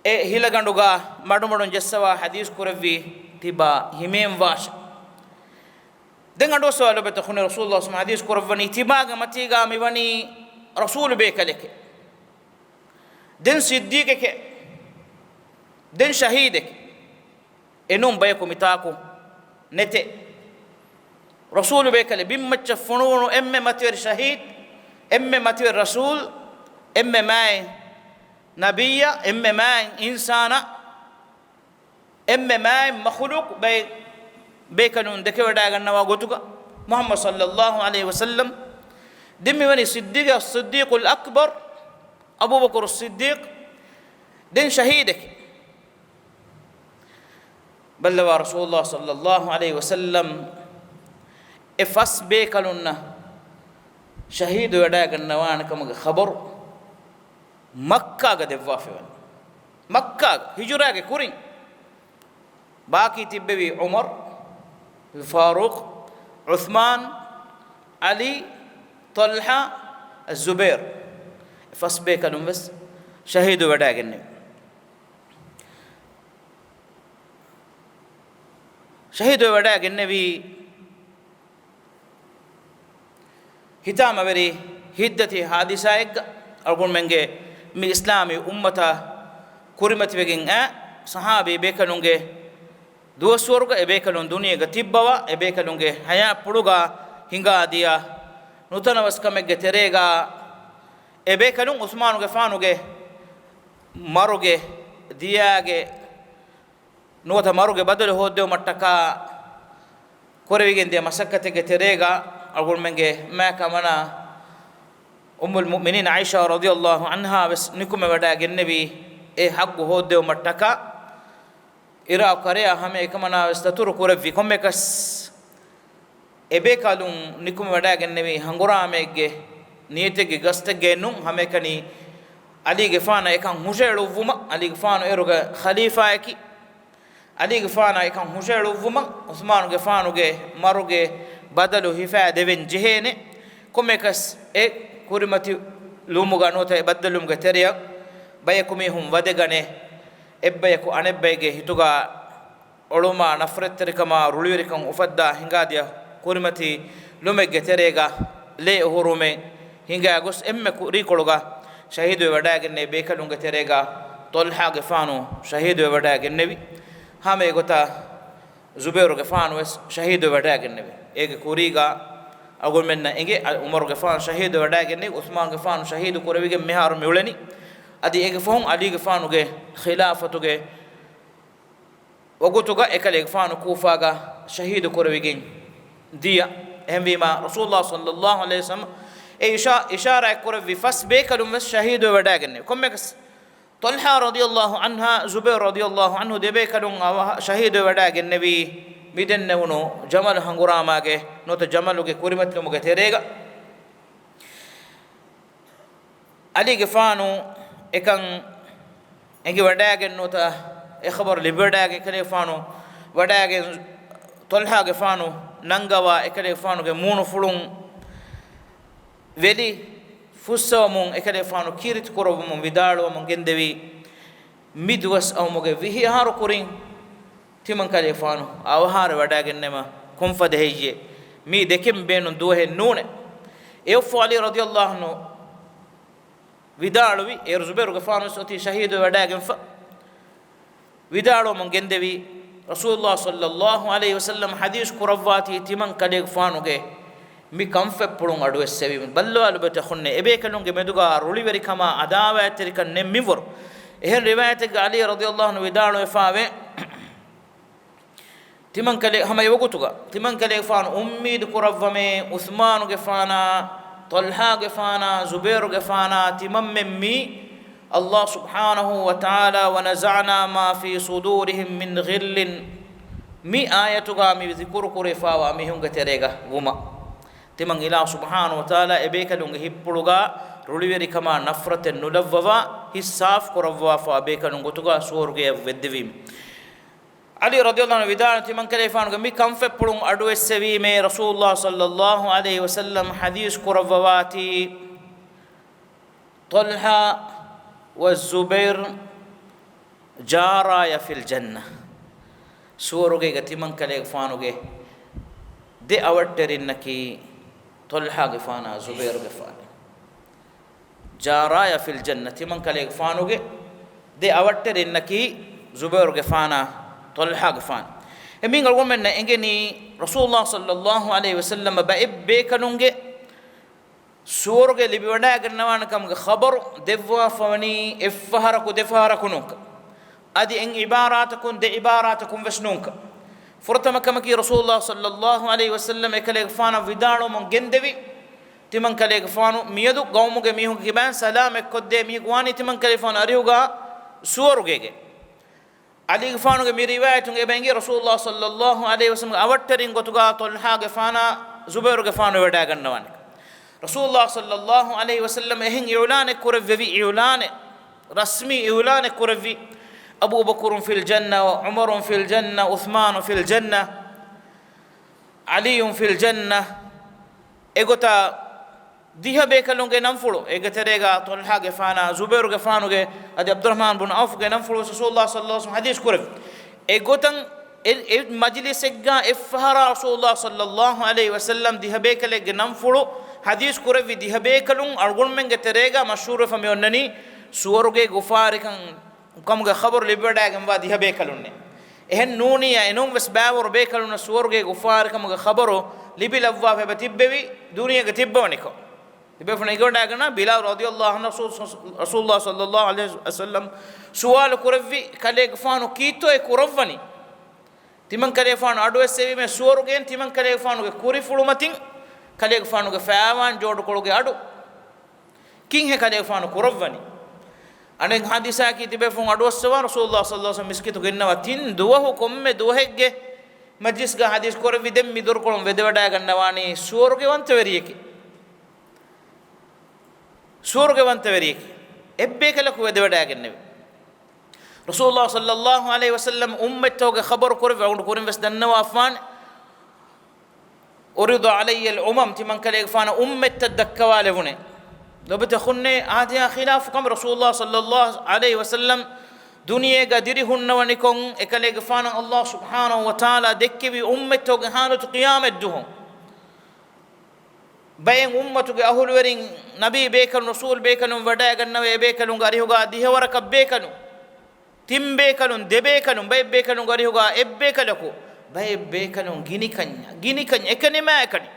އެ ހިލަގަނޑުގާ މަޑުމަޑުން ޖެއްސަވާ ޙަދީޘް ކުރެއްވީ ތިބާ ހިމޭންވާށޭ. ދެން އަޑުއައްސަވާ ލޮބުވެތި އަޚުންނޭ، ރަސޫލުﷲ ޞައްލަﷲ ޢަލައިހި ވަސައްލަމަ ޙަދީޘް ކުރައްވަނީ ތިބާގެ މަތީގާ މިވަނީ ރަސޫލު ބޭކަލެކޭ. ދެން ޞިއްދީޤެކޭ. ދެން ޝަހީދެކޭ. އެނޫން ބަޔަކު މިތާކު ނެތޭ. ރަސޫލު ބޭކަލެއް ބިންމައްޗަށް ފޮނުވުނު އެންމެ މަތިވެރި ޝަހީދު، އެންމެ މަތިވެރި ރަސޫލު، އެންމެ މާތް ނަބިއްޔާ، އެންމެ މާތް އިންސާނާ، އެންމެ މާތް މަޚުލޫޤު ބައެއް ބޭކަލުން ދެކެވަޑައިގަންނަވާ ގޮތުގަ މުޙައްމަދު ޞައްލަﷲ ޢަލައިހި ވަސައްލަމް. ދެން މިވަނީ ޞިއްދީޤު، އައްޞިއްދީޤުލް އަކްބަރު، އަބޫބަކުރު ޞިއްދީޤު، ދެން ޝަހީދެކޭ. ބައްލަވާ، ރަސޫލުﷲ ޞައްލަﷲ ޢަލައިހި ވަސައްލަމް އެ ފަސް ބޭކަލުންނަށް ޝަހީދުވެވަޑައިގަންނަވާނެ ކަމުގެ ޚަބަރު މައްކާގަ ދެއްވާފައިވަނީ. މައްކާގަ ހިޖުރާގެ ކުރިން. ބާކީ ތިއްބެވީ ޢުމަރު، ފާރޫޤު، ޢުޘްމާން، ޢަލީ، ޠަލްޙާ، ޒުބައިރު. އެ ފަސް ބޭކަލުން ވެސް ޝަހީދުވެވަޑައިގެންނެވި. ޝަހީދުވެވަޑައިގެންނެވީ ހިތާމަވެރި ހިތްދަތި ހާދިސާއެއްގަ. އަޅުގަނޑުމެންގެ މި އިސްލާމީ އުއްމަތަށް ކުރިމަތިވެގެން އައި ޞަޙާބީ ބޭކަލުންގެ ދުވަސްވަރުގަ އެބޭކަލުން ދުނިޔޭގަ ތިއްބަވާ، އެބޭކަލުންގެ ޙަޔާތްޕުޅުގަ ހިނގާދިޔަ ނުތަނަވަސްކަމެއްގެ ތެރޭގަ އެބޭކަލުން ޢުޘްމާނުގެފާނުގެ މަރުގެ ދިޔާގެ ނުވަތަ މަރުގެ ބަދަލު ހޯއްދެވުމަށްޓަކާ ކުރެވިގެން ދިޔަ މަސައްކަތެއްގެ ތެރޭގަ އަޅުގަނޑުމެންގެ މާތްކަމަނާ އުއްމުލް މުއުމިނީން ޢާއިޝާ ރަޟިޔަﷲ ޢަންހާ ވެސް ނިކުމެވަޑައިގެންނެވީ އެ ޙައްޤު ހޯއްދެވުމަށްޓަކާ. އިރާޤު ކަރަޔާ ހަމައެކަމަނާ ވެސް ދަތުރު ކުރެއްވި ކޮންމެކަސް އެބޭކަލުން ނިކުމެވަޑައިގެންނެވީ ހަނގުރާމައެއްގެ ނިޔަތެއްގެ ގަސްތެއްގައެއް ނޫން، ހަމައެކަނި ޢަލީގެފާނަށް އެކަން ހުށައެޅުއްވުމަށް، ޢަލީގެފާނު އޭރުގެ ޚަލީފާއަކީ، ޢަލީގެފާނަށް އެކަން ހުށައެޅުއްވުމަށް ޢުޘްމާނުގެފާނުގެ މަރުގެ ބަދަލު ހިފާ ދެވެން ޖެހޭނެ. ކޮންމެކަސް އެ ކުރިމަތިލުމުގަ ނުވަތަ އެ ބައްދަލުވުމުގެ ތެރެއަށް ބަޔަކު މީހުން ވަދެގަނެ، އެއްބަޔަކު އަނެއްބައެއްގެ ހިތުގަ އޮޅުމާ ނަފްރަތްތެރިކަމާ ރުޅިވެރިކަން އުފައްދާ ހިނގާދިޔަ ކުރިމަތިލުމެއްގެ ތެރޭގަ ލޭ އުހުރުމެއް ހިނގާގޮސް އެންމެ ކުރީކޮޅުގަ ޝަހީދުވެވަޑައިގެންނެވި ބޭކަލުންގެ ތެރޭގަ ޠަލްޙާގެފާނު ޝަހީދުވެވަޑައިގެންނެވި. ހަމަ އެގޮތަށް ޒުބައިރުގެފާނު ވެސް ޝަހީދުވެވަޑައިގެންނެވި. އޭގެ ކުރީގަ އަޅުގަނޑުމެންނަށް އެނގޭ، ޢުމަރުގެފާނު ޝަހީދުވެވަޑައިގެންނެވި، ޢުޘްމާނުގެފާނު ޝަހީދު ކުރެވިގެން މިހާރު މިއުޅެނީ. އަދި އޭގެ ފަހުން ޢަލީގެފާނުގެ ޚިލާފަތުގެ ވަގުތުގަ އެކަލޭގެފާނު ކޫފާގަ ޝަހީދު ކުރެވިގެން ދިޔަ. އެހެންވީމާ، ރަސޫލުﷲ ޞައްލަﷲ ޢަލައިހި ވަސައްލަމަ އެ އިޝާ-، އިޝާރާތް ކުރެއްވި ފަސް ބޭކަލުން ވެސް ޝަހީދުވެވަޑައިގެންނެވި. ކޮންމެކަސް، ޠަލްޙާ ރަޟިޔަﷲ ޢަންހާ، ޒުބައިރު ރަޟިޔަﷲ ޢަންހު ދެބޭކަލުން އަވަހަށް ޝަހީދުވެވަޑައިގެންނެވީ މިދެންނެވުނު ޖަމަލު ހަނގުރާމާގެ ނުވަތަ ޖަމަލުގެ ކުރިމަތިލުމުގެ ތެރޭގަ. ޢަލީގެފާނު އެކަން އެނގިވަޑައިގެން ނުވަތަ އެ ޚަބަރު ލިބިވަޑައިގެން އެކަލޭގެފާނު ވަޑައިގެން ޠަލްޙާގެފާނު ނަންގަވާ އެކަލޭގެފާނުގެ މޫނުފުޅުން ވެލި ފުއްސަވަމުން އެކަލޭގެފާނު ކީރިތި ކުރައްވަމުން ވިދާޅުވަމުން ގެންދެވީ، މި ދުވަސް އައުމުގެ ވިހި އަހަރު ކުރިން ތިމަން ކަލޭގެފާނު އަވަހާރަވެވަޑައިގެންނަމަ ކޮންފަދަ ހެއްޔޭ؟ މީ ދެކެން ބޭނުން ދުވަހެއް ނޫނޭ. އެއަށްފަހު ޢަލީ ރަޟިޔަﷲ ޢަންހު ވިދާޅުވި، އޭރު ޒުބައިރުގެފާނު ވެސް އޮތީ ޝަހީދުވެވަޑައިގެންފަ. ވިދާޅުވަމުން ގެންދެވީ، ރަސޫލުﷲ ޞައްލަﷲ ޢަލައިހި ވަސައްލަމަ ޙަދީޘް ކުރައްވާތީ ތިމަން ކަލޭގެފާނުގެ މި ކަންފަތްޕުޅުން އަޑުއެއްސެވީމެ. ބައްލަވާލަބެތެ އަޚުންނޭ، އެބޭކަލުންގެ މެދުގަ ރުޅިވެރިކަމާ ޢަދާވާތްތެރިކަން ނެތް މިންވަރު. އެހެން ރިވާޔަތެއްގަ ޢަލީ ރަޟިޔަﷲ ޢަންހު ވިދާޅުވެފާވޭ، ތިމަން ކަލޭ-، ހަމަ އެވަގުތުގަ ތިމަން ކަލޭގެފާނު އުއްމީދު ކުރައްވަމޭ، ޢުޘްމާނުގެފާނާ، ޠަލްޙާގެފާނާ، ޒުބައިރުގެފާނާ ތިމަންމެން މީ، ﷲ ސުބްޙާނަހޫ ވަތަޢާލާ، "وَنَزَعْنَا مَا فِي صُدُورِهِمْ مِنْ غِلٍّ" މި އާޔަތުގަ މި ޛިކުރު ކުރެވިފާވާ މީހުންގެ ތެރޭގަ ވުމަށް، ތިމަން އިލާހު ސުބްޙާނަހޫ ވަތަޢާލާ އެބޭކަލުންގެ ހިތްޕުޅުގަ ރުޅިވެރިކަމާ ނަފްރަތެއް ނުލައްވަވާ، ހިތް ސާފު ކުރައްވާފަވާ ބޭކަލުން ގޮތުގަ ސުވަރުގެއަށް ވެއްދެވީމެ. ޢަލީ ރަޟިޔަﷲ ޢަންހު ވިދާޅު، ތިމަންކަލޭގެފާނުގެ މި ކަންފަތްޕުޅުން އަޑުއެއްސެވީމޭ، ރަސޫލުﷲ ޞައްލަﷲ ޢަލައިހި ވަސައްލަމަ ޙަދީޘް ކުރައްވަވާތީ، ޠަލްޙާ ވަ ޒުބައިރު ޖާރާޔަ ފިލް ޖަންނަ. ސުވަރުގޭގަ ތިމަންކަލޭގެފާނުގެ ދެ އަވަށްޓެރިންނަކީ ޠަލްޙާގެފާނާ ޒުބައިރުގެފާނާ. ޖާރާޔަ ފިލް ޖަންނަ، ތިމަންކަލޭގެފާނުގެ ދެ އަވަށްޓެރިންނަކީ ޒުބައިރުގެފާނާ ޠަލްޙާގެފާނާ. އެމީހުން އަޅުގަނޑުމެންނަށް އެނގެނީ ރަސޫލުﷲ ޞައްލަﷲ ޢަލައިހި ވަސައްލަމަ ބައެއް ބޭކަލުންގެ ސުވަރުގެ ލިބިވަޑައިގަންނަވާނެ ކަމުގެ ޚަބަރު ދެއްވާފަވަނީ އެއްފަހަރަކު ދެފަހަރަކު ނޫންކަން. އަދި އެއް ޢިބާރާތަކުން ދެ ޢިބާރާތަކުން ވެސް ނޫންކަން. ފުރަތަމަ ކަމަކީ، ރަސޫލުﷲ ޞައްލަﷲ ޢަލައިހި ވަސައްލަމަ އެކަލޭގެފާނަށް ވިދާޅުވަމުން ގެންދެވި، ތިމަންކަލޭގެފާނު މިއަދު ގައުމުގެ މީހުންގެ ކިބައިން ސަލާމަތްކޮށްދޭ މީހަކު ވާނީ ތިމަންކަލޭގެފާނު އަރިހުގަ ސުވަރުގޭގެ. ޢަލީގެފާނުގެ މި ރިވާޔަތުން އެބަ އެނގޭ، ރަސޫލުﷲ ޞައްލަﷲ ޢަލައިހި ވަސައްލަމަގެ އަވަށްޓެރިން ގޮތުގަ ޠަލްޙާގެފާނާ ޒުބައިރުގެފާނު ވެވަޑައިގަންނަވާނެ. ރަސޫލުﷲ ޞައްލަﷲ ޢަލައިހި ވަސައްލަމަ އެހެން އިޢުލާނެއް ކުރެއްވެވި، އިޢުލާނެއް، ރަސްމީ އިޢުލާނެއް ކުރެއްވި، أبو بكر في الجنة، عمر في الجنة، عثمان في الجنة، علي في الجنة. އެގޮތަށް ދިހަ ބޭކަލުންގެ ނަންފުޅު، އޭގެ ތެރޭގަ ޠަލްޙާގެފާނާ، ޒުބައިރުގެފާނުގެ، އަދި ޢަބްދުއްރަޙްމާން ބުން ޢައުފުގެ ނަންފުޅު ވެސް ރަސޫލުﷲ ޞައްލަﷲ ޢަލައިހި ވަސައްލަމަ ޙަދީޘް ކުރެއްވި. އެގޮތަށް އެ، އެ މަޖިލިސެއްގަ އެއްފަހަރާ ރަސޫލުﷲ ޞައްލަﷲ ޢަލައިހި ވަސައްލަމަ ދިހަ ބޭކަލެއްގެ ނަންފުޅު ޙަދީޘް ކުރެއްވި، ދިހަ ބޭކަލުން އަޅުގަނޑުމެންގެ ތެރޭގަ މަޝްހޫރުވެފަ މި އޮންނަނީ ސުވަރުގޭ ގުފާރިކަން ކަމުގެ ޚަބަރު ލިބިވަޑައިގެންވާ ދިހަ ބޭކަލުންނޭ. އެހެން ނޫނިއްޔާ، އެނޫން ވެސް ބައިވަރު ބޭކަލުންނަށް ސުވަރުގޭ ގުފާރިކަމުގެ ޚަބަރު ލިބިލައްވާފަ އެބަ ތިއްބެވި، ދުނިޔޭގަ ތިއްބަވަނިކޮށް. ތިބޭފުޅުން އެނގިވަޑައިގަންނަވާ، ބިލާލް ރަޟިޔަﷲ ޢަންހު ރަސޫލު، ރަސޫލުﷲ ޞައްލަﷲ ޢަލައިހި ވަސައްލަމަ ސުވާލު ކުރެއްވި، ކަލޭގެފާނު ކީއްތޯ އެ ކުރައްވަނީ؟ ތިމަންކަލޭގެފާނު އަޑުއެއްސެވީމޭ ސުވަރުގޭން ތިމަންކަލޭގެފާނުގެ ކުރިފުޅުމަތިން ކަލޭގެފާނުގެ ފައިވާން ޖޯޑުކޮޅުގެ އަޑު. ކިހިނެއް ކަލޭގެފާނު ކުރައްވަނީ؟ އަނެއް ޙަދީޘަކީ ތިބޭފުޅުން އަޑުއައްސަވާ، ރަސޫލުﷲ ޞައްލަﷲ ޢަލައިހި ވަސައްލަމަ މިސްކިތުގަ އިންނަވާ ތިން ދުވަހު ކޮންމެ ދުވަހެއްގެ މަޖްލިސްގަ ޙަދީޘް ކުރެއްވި، ދެން މި ދުރުކޮޅުން ވެދެވަޑައިގަންނަވާނީ ސުވަރުގެ ވަންތަވެރިއެކޭ. ސުވަރުގެ ވަންތަވެރިއެކޭ. އެއްބޭކަލަކު ވެދެވަޑައިގެންނެވި. ރަސޫލުﷲ ޞައްލަﷲ ޢަލައިހި ވަސައްލަމަ އުއްމަތްތަކުގެ ޚަބަރު ކުރެއްވި، އަޅުގަނޑު ކުރިން ވެސް ދަންނަވާފާނެ. عرض علي الأمم، ތިމަންކަލޭގެފާނަށް އުއްމަތްތައް ދައްކަވާލެވުނޭ. ލޮބުތަކުންނޭ، އާދަޔާ ޚިލާފު ކަމެއް. ރަސޫލުﷲ ޞައްލަﷲ ޢަލައިހި ވަސައްލަމަ ދުނިޔޭގަ ދިރި ހުންނަވަނިކޮށް، އެކަލޭގެފާނަށް ﷲ ސުބްޙާނަހޫ ވަތަޢާލާ ދެއްކެވި އުއްމަތްތަކުގެ ޙާލަތު ޤިޔާމަތްދުވަހު. ބައެއް އުއްމަތުގެ އަހުލުވެރިން، ނަބީ ބޭކަލުން، ރަސޫލު ބޭކަލުން ވަޑައިގަންނަވައި، އެބޭކަލުންގެ އަރިހުގަ ދިހަވަރަކަށް ބޭކަލުން، ތިން ބޭކަލުން، ދެ ބޭކަލުން، ބައެއް ބޭކަލުންގެ އަރިހުގަ އެއް ބޭކަލަކު، ބައެއް ބޭކަލުން ގިނިކަންޏާ، ގިނިކަން އެކަނިމާ އެކަނި.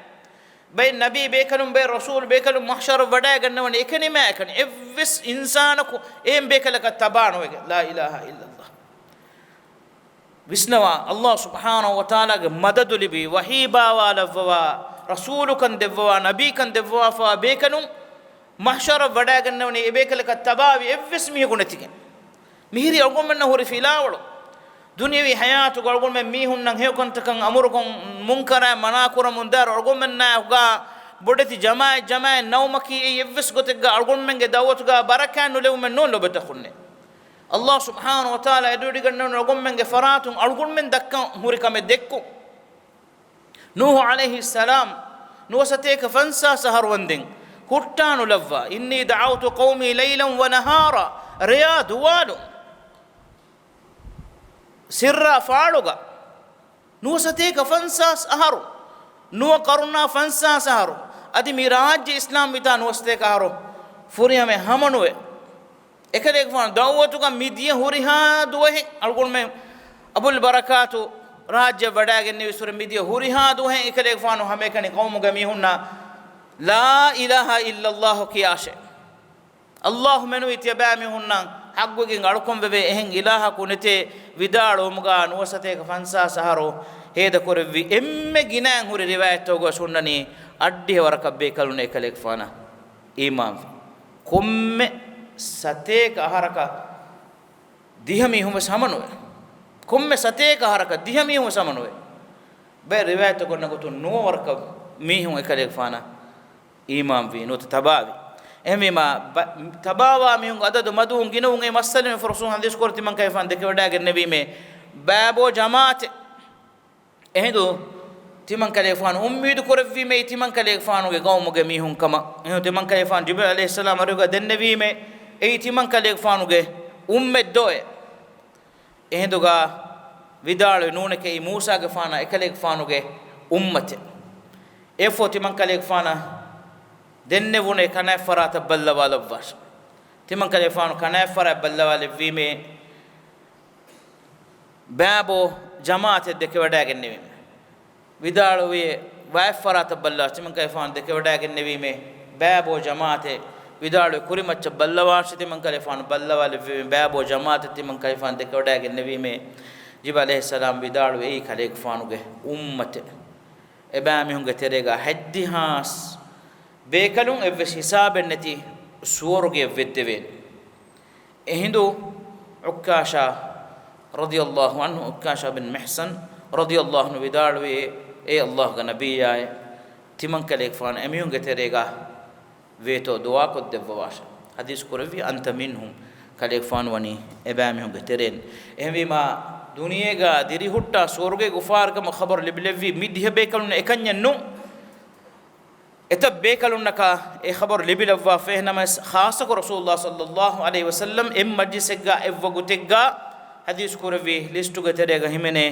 ބައެއް ނަބީ ބޭކަލުން، ބައެއް ރަސޫލު ބޭކަލުން މަޙްޝަރަށް ވަޑައިގަންނަވަނީ އެކަނިމާ އެކަނި. އެއްވެސް އިންސާނަކު އެހެން ބޭކަލަކަށް ތަބާ ނުވެގެން. لا إله إلا الله. ވިސްނަވާ، ﷲ ސުބްޙާނަހޫ ވަތަޢާލާގެ މަދަދު ލިބި، ވަޙީ ބާވާލައްވަވާ، ރަސޫލުކަން ދެއްވަވާ، ނަބީކަން ދެއްވަވާފަވާ ބޭކަލުން މަޙްޝަރަށް ވަޑައިގަންނަވަނީ އެބޭކަލަކަށް ތަބާވި އެއްވެސް މީހަކު ނެތިގެން. މިހިރީ އަޅުގަނޑުމެންނަށް ހުރި ފިލާވަޅު. ދުނިޔަވީ ޙަޔާތުގަ އަޅުގަނޑުމެން މީހުންނަށް ހެޔޮކަންތަކަށް އަމުރުކޮށް، މުންކަރާތް މަނާކުރަމުންދާއިރު އަޅުގަނޑުމެންނާ ހުގާ ބޮޑެތި ޖަމާޢަތް ޖަމާޢަތް ނައުމަކީ އެއީ އެއްވެސް ގޮތެއްގަ އަޅުގަނޑުމެންގެ ދަޢުވަތުގަ ބަރަކާތް ނުލެވުމެއް ނޫން ލޮބުވެތި އަޚުންނޭ. ﷲ ސުބްޙާނަހޫ ވަތަޢާލާ އެދުވެޑިގަންނަވަނީ އަޅުގަނޑުމެންގެ ފަރާތުން އަޅުގަނޑުމެން ދައްކަން ހުރި ކަމެއް ދެއްކުން. ނޫޙު ޢަލައިހިއްސަލާމް ނުވަސަތޭކަ ފަންސާސް އަހަރު ވަންދެން ހުއްޓާ ނުލައްވާ، إني دعوت قومي ليلا ونهارا، ރެޔާ ދުވާލުން، ސިއްރާ ފާޅުގަ. ނުވަސަތޭކަ ފަންސާސް އަހަރު، ނުވަ ޤަރުނާ ފަންސާސް އަހަރު، އަދި މި ރާއްޖެ އިސްލާމް ވިތާ ނުވަސަތޭކަ އަހަރު ފުރިހަމައެއް ހަމަނުވެ. އެކަލޭގެފާނު ދަޢުވަތުގަ މިދިޔަ ހުރިހާ ދުވަހެއް އަޅުގަނޑުމެން އަބުލް ބަރަކާތު ރާއްޖެ ވަޑައިގެންނެވި ސުރެ މިދިޔަ ހުރިހާ ދުވަހެއް އެކަލޭގެފާނު ހަމައެކަނި ޤައުމުގެ މީހުންނަށް لا إله إلا الله ކިޔާށޭ. ﷲ މެނުވީ ތިޔަބައިމީހުންނަށް ޙައްޤުގެ އަޅުކަން ވެވޭ އެހެން އިލާހަކު ނެތޭ ވިދާޅުވުމުގަ ނުވަސަތޭކަ ފަންސާސް އަހަރު ހޭދަކުރެއްވި އެންމެ ގިނައިން ހުރި ރިވާޔަތްތަކުގަ ހުންނަނީ އަށްޑިހަ ވަރަކަށް ބޭކަލުން އެކަލޭގެފާނަށް އީމާންވި. ކޮންމެ ސަތޭކަ އަހަރަކަށް ދިހަ މީހުން ވެސް ހަމަނުވޭ. ކޮންމެ ސަތޭކަ އަހަރަކަށް ދިހަ މީހުން ވެސް ހަމަނުވޭ. ބައެއް ރިވާޔަތްތަކު އޮންނަ ގޮތުން ނުވަ ވަރަކަށް މީހުން އެކަލޭގެފާނަށް އީމާންވީ، ނުވަތަ ތަބާވީ. އެހެންވީމާ، ބަ-، ތަބާވާ މީހުންގެ އަދަދު މަދުވުން ގިނަވުން އެ މައްސަލަ މި ރަސޫލު ޙަދީޘް ކުރި ތިމަން ކަލޭގެފާނު ދެކެވަޑައިގެންނެވީމޭ، ބައިބޯ ޖަމާޢަތެއް. އެހިނދު ތިމަން ކަލޭގެފާނު އުއްމީދު ކުރެއްވީމޭ ތިމަން ކަލޭގެފާނުގެ ޤައުމުގެ މީހުން ކަމަށް. އެހިނދު ތިމަން ކަލޭގެފާނު ޖިބްރީލް ޢަލައިހިއްސަލާމް އަރިހުގަ ދެންނެވީމޭ، އެއީ ތިމަން ކަލޭގެފާނުގެ އުއްމަތް ދޯއޭ. އެހިނދުގަ ވިދާޅުވި ނޫނެކޭ އެއީ މޫސާގެފާނާ އެކަލޭގެފާނުގެ އުއްމަތެއް. އެއަށްފަހު ތިމަން ކަލޭގެފާނަށް ދެންނެވުނޭ ކަނާތްފަރާތަށް ބައްލަވާލައްވާށޭ. ތިމަން ކަލޭގެފާނު ކަނާތްފަރާތަށް ބައްލަވާލެއްވީމޭ، ބައިބޯ ޖަމާޢަތެއް ދެކެވަޑައިގެންނެވީމޭ. ވިދާޅުވި ވާތްފަރާތަށް ބައްލަވާށޭ ތިމަން ކަލޭގެފާނު ދެކެވަޑައިގެންނެވީމޭ، ބައިބޯ ޖަމާޢަތެއް. ވިދާޅުވި ކުރިމައްޗަށް ބައްލަވާށޭ ތިމަން ކަލޭގެފާނު ބައްލަވާލެއްވީމޭ، ބައިބޯ ޖަމާޢަތެއް ތިމަން ކަލޭގެފާނު ދެކެވަޑައިގެންނެވީމޭ. ޖިބްރީލް ޢަލައިހިއްސަލާމް ވިދާޅުވި އެއީ ކަލޭގެފާނުގެ އުއްމަތެއް. އެބައިމީހުންގެ ތެރޭގަ ހަތްދިހާސް ބޭކަލުން އެއްވެސް ހިސާބެއް ނެތި ސުވަރުގެއަށް ވެއްދެވޭނެ. އެހިނދު ޢުއްކާޝާ ރަޟިޔަﷲ ޢަންހު، ޢުއްކާޝާ ބިން މިޙްޞަން ރަޟިޔަﷲ ޢަންހު ވިދާޅުވި، އޭ ﷲގެ ނަބިއްޔާއޭ، ތިމަން ކަލޭގެފާނު އެމީހުންގެ ތެރޭގަ ވޭތޯ ދުޢާކޮށްދެއްވަވާށޭ. ޙަދީޘް ކުރެއްވި، أنت منهم، ކަލޭގެފާނު ވަނީ އެބައިމީހުންގެ ތެރޭން. އެހެންވީމާ، ދުނިޔޭގަ ދިރިހުއްޓާ ސުވަރުގޭގެ އުފާވެރިކަމުގެ ޚަބަރު ލިބިލެއްވީ މި ދިހަ ބޭކަލުންނަށް އެކަންޏެއް ނޫން. އެތައް ބޭކަލުންނަކަށް އެ ޚަބަރު ލިބިލައްވާފައި، ނަމަވެސް ޚާއްޞަކޮށް ރަސޫލުﷲ ޞައްލަﷲ ޢަލައިހި ވަސައްލަމް އެއް މަޖްލިސެއްގަ އެއްވަގުތެއްގަ ޙަދީޘް ކުރެއްވި ލިސްޓުގެ ތެރޭގަ ހިމެނޭ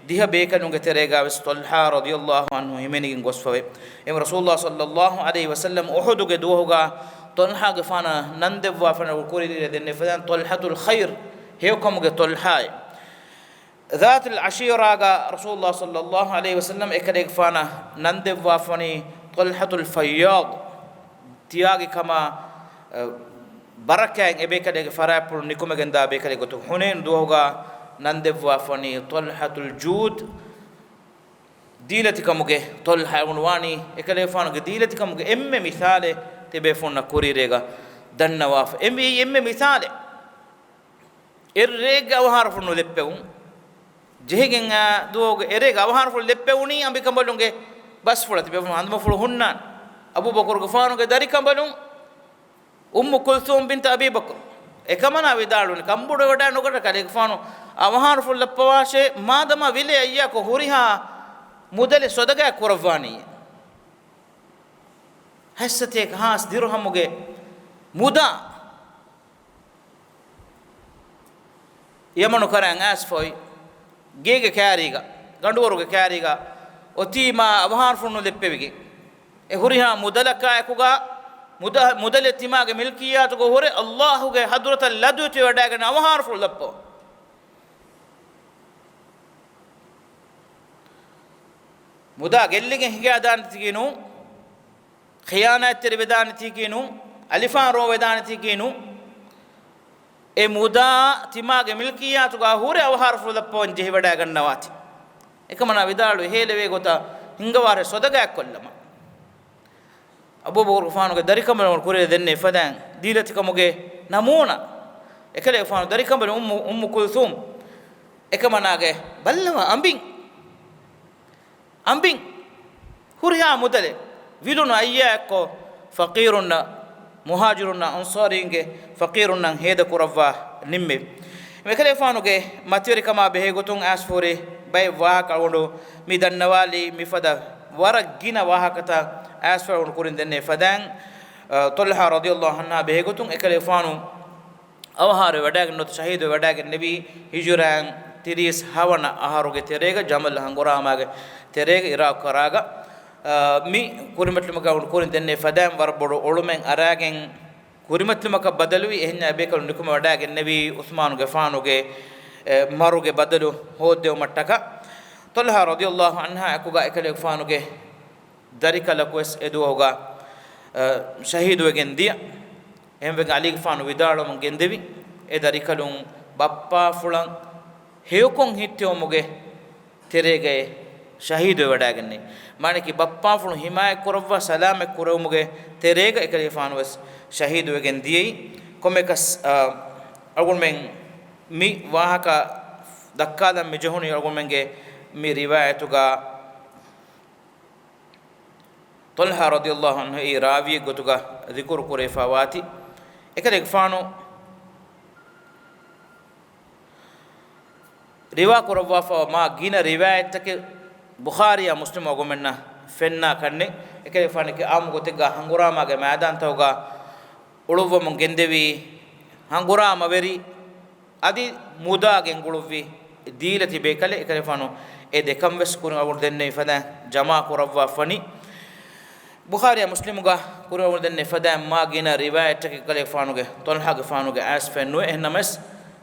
ދިހަ ބޭކަލުންގެ ތެރޭގަ ވެސް ޠަލްޙާ ރަޟިޔަﷲ ޢަންހު ހިމެނިގެން ގޮސްފަވޭ. އެހެން ރަސޫލުﷲ ޞައްލަﷲ ޢަލައިހި ވަސައްލަމް އުޙުދުގެ ދުވަހުގަ ޠަލްޙާގެފާނަށް ނަން ދެއްވާފަ ކުރިއެރި ދެންނެވި ފަދައިން ޠަލްޙަތުލް ޚައިރު، ހެޔޮކަމުގެ ޠަލްޙާއޭ. ޛާތުލް ޢަޝީރާގަ ރަސޫލުﷲ ޞައްލަﷲ ޢަލައިހި ވަސައްލަމް އެކަލޭގެފާނަށް ނަން ދެއްވާފަވަނީ ޠަލްޙަތުލް ފައްޔާޟު، ތިޔާގި ކަމާ، އަ، ބަރަކާތް އެބޭކަލޭގެ ފަރާތްޕުޅު ނިކުމެގެންދާ ބޭކަލެއް ގޮތުން. ޙުނައިނު ދުވަހުގަ ނަން ދެއްވާފަވަނީ ޠަލްޙަތުލް ޖޫދު، ދީލަތިކަމުގެ ޠަލްޙާ އެ އުންވާނީ އެކަލޭގެފާނުގެ ދީލަތިކަމުގެ އެންމެ މިސާލެއް ތިބޭފުޅުންނަށް ކުރީރޭގަ ދަންނަވާފަ. އެންމެ، އެންމެ މިސާލެއް. އެއް ރޭގެ އަވަހާރަފުޅު ނުލެއްޕެވުން. ޖެހިގެން އާ ދުވަހުގެ އެ ރޭގެ އަވަހާރަފުޅު ލެއްޕެވުނީ އަނބިކަނބަލުންގެ ބަސްފުޅަށް ތިބޭފުޅުން އަނދުމަފުޅު ހުންނާނެ. އަބޫބަކުރުގެފާނުގެ ދަރިކަނބަލުން އުއްމު ކުލްސޫމް ބިންތު އަބީ ބަކުރު. އެކަމަނާ ވިދާޅުވި ކަނބޮޑުވެވަޑައިނުގަންނަ ކަލޭގެފާނު އަވަހާރަފުޅު ލައްޕަވާށޭ، މާދަމާ ވިލޭ އައްޔާކޮށް ހުރިހާ މުދަލެއް ޞަދަގާތް ކުރައްވާނީ. ހަތްސަތޭކަ ހާސް ދިރުހަމުގެ މުދާ. ޔަމަނު ކަރަން އައިސްފަ އޮތް ގޭގެ ކާރީގަ، ގަނޑުވަރުގެ ކާރީގަ އޮތީމާ އަވަހާރަފުޅު ނުލެއްޕެވިގެން. އެ ހުރިހާ މުދަލަކާއެކުގަ، މުދަ-، މުދަލެއް ތިމާގެ މިލްކިއްޔާތުގަ ހުރެ، ﷲގެ ޙަޟްރަތަށް ލަދުވެތިވެވަޑައިގެން އަވަހާރަފުޅު ލައްޕަވާ. މުދާ ގެއްލިގެން ހިނގާދާނެތީކީ ނޫން. ޚިޔާނާތްތެރި ވެދާނެތީކީ ނޫން. އަލިފާން ރޯވެދާނެތީކީ ނޫން. އެ މުދާ ތިމާގެ މިލްކިއްޔާތުގަ ހުރެ އަވަހާރަފުޅު ލައްޕަވަން ޖެހިވަޑައިގަންނަވާތި. އެކަމަނާ ވިދާޅުވި ހޭލެވޭ ގޮތަށް ހިންގަވާށޭ ޞަދަގާތްކޮށްލަމާ. އަބޫބަކުރުގެފާނުގެ ދަރިކަނބަލުން ކުރިއަށް ދެންނެވި ފަދައިން ދީލަތިކަމުގެ ނަމޫނާ. އެކަލޭގެފާނު ދަރިކަނބަލުން އުއްމު، އުއްމު ކުލްސޫމް. އެކަމަނާގެ ބައްލަވާ އަނބިން. އަނބިން ހުރިހާ މުދަލެއް ވިލުނު އައްޔާއެއްކޮށް ފަޤީރުންނަށް، މުހާޖިރުންނަށް، އަންޞާރީންގެ ފަޤީރުންނަށް ހޭދަ ކުރައްވާ ނިންމެވި. އެކަލޭގެފާނުގެ މަތިވެރިކަމާ ބެހޭގޮތުން އައިސްފަހުރި ބައެއް ވާހަކަ އަޅުގަނޑު މި ދަންނަވާލީ މިފަދަ ވަރަށް ގިނަ ވާހަކަތައް އައިސްފަހުރި ކުރިން ދެންނެވި ފަދައިން، އަ، ޠަލްޙާ ރަޟިޔަﷲ ޢަންހާ ބެހޭގޮތުން އެކަލޭގެފާނު އަވަހާރަވެވަޑައިގެން ނުވަތަ ޝަހީދުވެވަޑައިގެންނެވީ ހިޖުރައިން ތިރީސް ހަވަނަ އަހަރުގެ ތެރޭގަ ޖަމަލް ހަނގުރާމާގެ ތެރޭގަ އިރާޤު ކަރާގަ. އާ، މި ކުރިމަތިލުމަކަށް ކުރިން ދެންނެވި ފަދައިން ވަރަށް ބޮޑު އޮޅުމެއް އަރާގެން ކުރިމަތިލުމަކަށް ބަދަލުވި އެހެންޏާ ބޭކަލުން ނިކުމެވަޑައިގެންނެވީ ޢުސްމާނުގެފާނުގެ، އެ، މަރުގެ ބަދަލު ހޯއްދެވުމަށްޓަކާ. ޠަލްޙާ ރަޟިޔަﷲ ޢަންހާ އެކުގަ އެކަލޭގެފާނުގެ ދަރިކަލަކުވެސް އެދުވަހުގަ، އަ، ޝަހީދުވެގެން ދިޔަ. އެހެންވެގެން ޢަލީގެފާނު ވިދާޅުވަމުން ގެންދެވި އެ ދަރިކަލުން ބައްޕާފުޅަށް ހެޔޮކޮށް ހިއްތެވުމުގެ ތެރޭގައި ޝަހީދުވެވަޑައިގެންނެވި. މާނައަކީ ބައްޕާފުޅު ހިމާޔަތްކުރައްވާ ސަލާމަތް ކުރެވުމުގެ ތެރޭގަ އެކަލޭގެފާނުވެސް ޝަހީދުވެގެން ދިޔައީ. ކޮންމެއަކަސް، އަ، އަޅުގަނޑުމެން މި ވާހަކަ ދައްކާލަން މި ޖެހުނީ އަޅުގަނޑުމެންގެ މި ރިވާޔަތުގަ ޠަލްޙާ ރަޟިޔަﷲ ޢަންހު އެއީ ރާވީއެއް ގޮތުގަ ޛިކުރު ކުރެވިފަ ވާތީ، އެކަލޭގެފާނު ރިވާ ކުރައްވާފަ މާ ގިނަ ރިވާޔަތްތަކެއް ބުޚާރީއާ މުސްލިމު އަޅުގަނޑުމެންނަށް ފެންނާ ކަންނެއް. އެކަލޭގެފާނު އެކި އާއްމު ގޮތެއްގަ ހަނގުރާމާގެ މައިދާންތަކުގަ އުޅުއްވަމުން ގެންދެވީ، ހަނގުރާމަވެރި އަދި މުދާ ގެންގުޅުއްވި ދީލަތި ބޭކަލެއް. އެކަލޭގެފާނު އެ ދެކަން ވެސް ކުރިން އަޅުގަނޑު ދެންނެވި ފަދައިން ޖަމާ ކުރައްވާފަނީ. ބުޚާރީއާ މުސްލިމުގަ ކުރިން އަޅުގަނޑު ދެންނެވި ފަދައިން މާ ގިނަ ރިވާޔަތްތަކެއް އެކަލޭގެފާނުގެ، ޠަލްޙާގެފާނުގެ އައިސް ފެންނުވޭ. އެހެންނަމަވެސް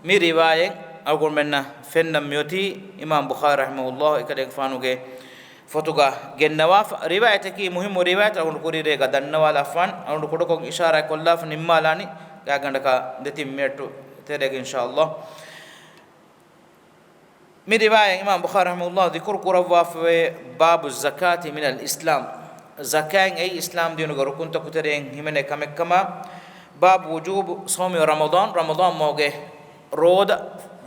މި ރިވާޔަތް އަޅުގަނޑުމެންނަށް ފެންނަން މިއޮތީ އިމާމް ބުޚާރީ ރަޙިމަހުﷲ އެކަލޭގެފާނުގެ ފޮތުގަ ގެންނަވާފަ. ރިވާޔަތަކީ މުހިއްމު ރިވާޔަތެއް އަޅުގަނޑު ކުރީ ރޭގަ ދަންނަވާލާފާން، އަޅުގަނޑު ކުޑަކޮށް އިޝާރާތް ކޮށްލާފަ ނިންމާލާނީ ގާތްގަނޑަކަށް ދެތިން މިނެޓު ތެރޭގަ އިންޝާﷲ. މި ރިވާޔަތް އިމާމް ބުޚާރީ ރަޙިމަހުﷲ ޛިކުރު ކުރައްވާފަވޭ، باب الزكاة من الإسلام، ޒަކާތް އެއީ އިސްލާމް ދީނުގެ ރުކުންތަކު ތެރެއިން ހިމެނޭ ކަމެއްކަމަށް، باب وجوب صوم رمضان، ރަމަޟާން މަހުގެ ރޯދަ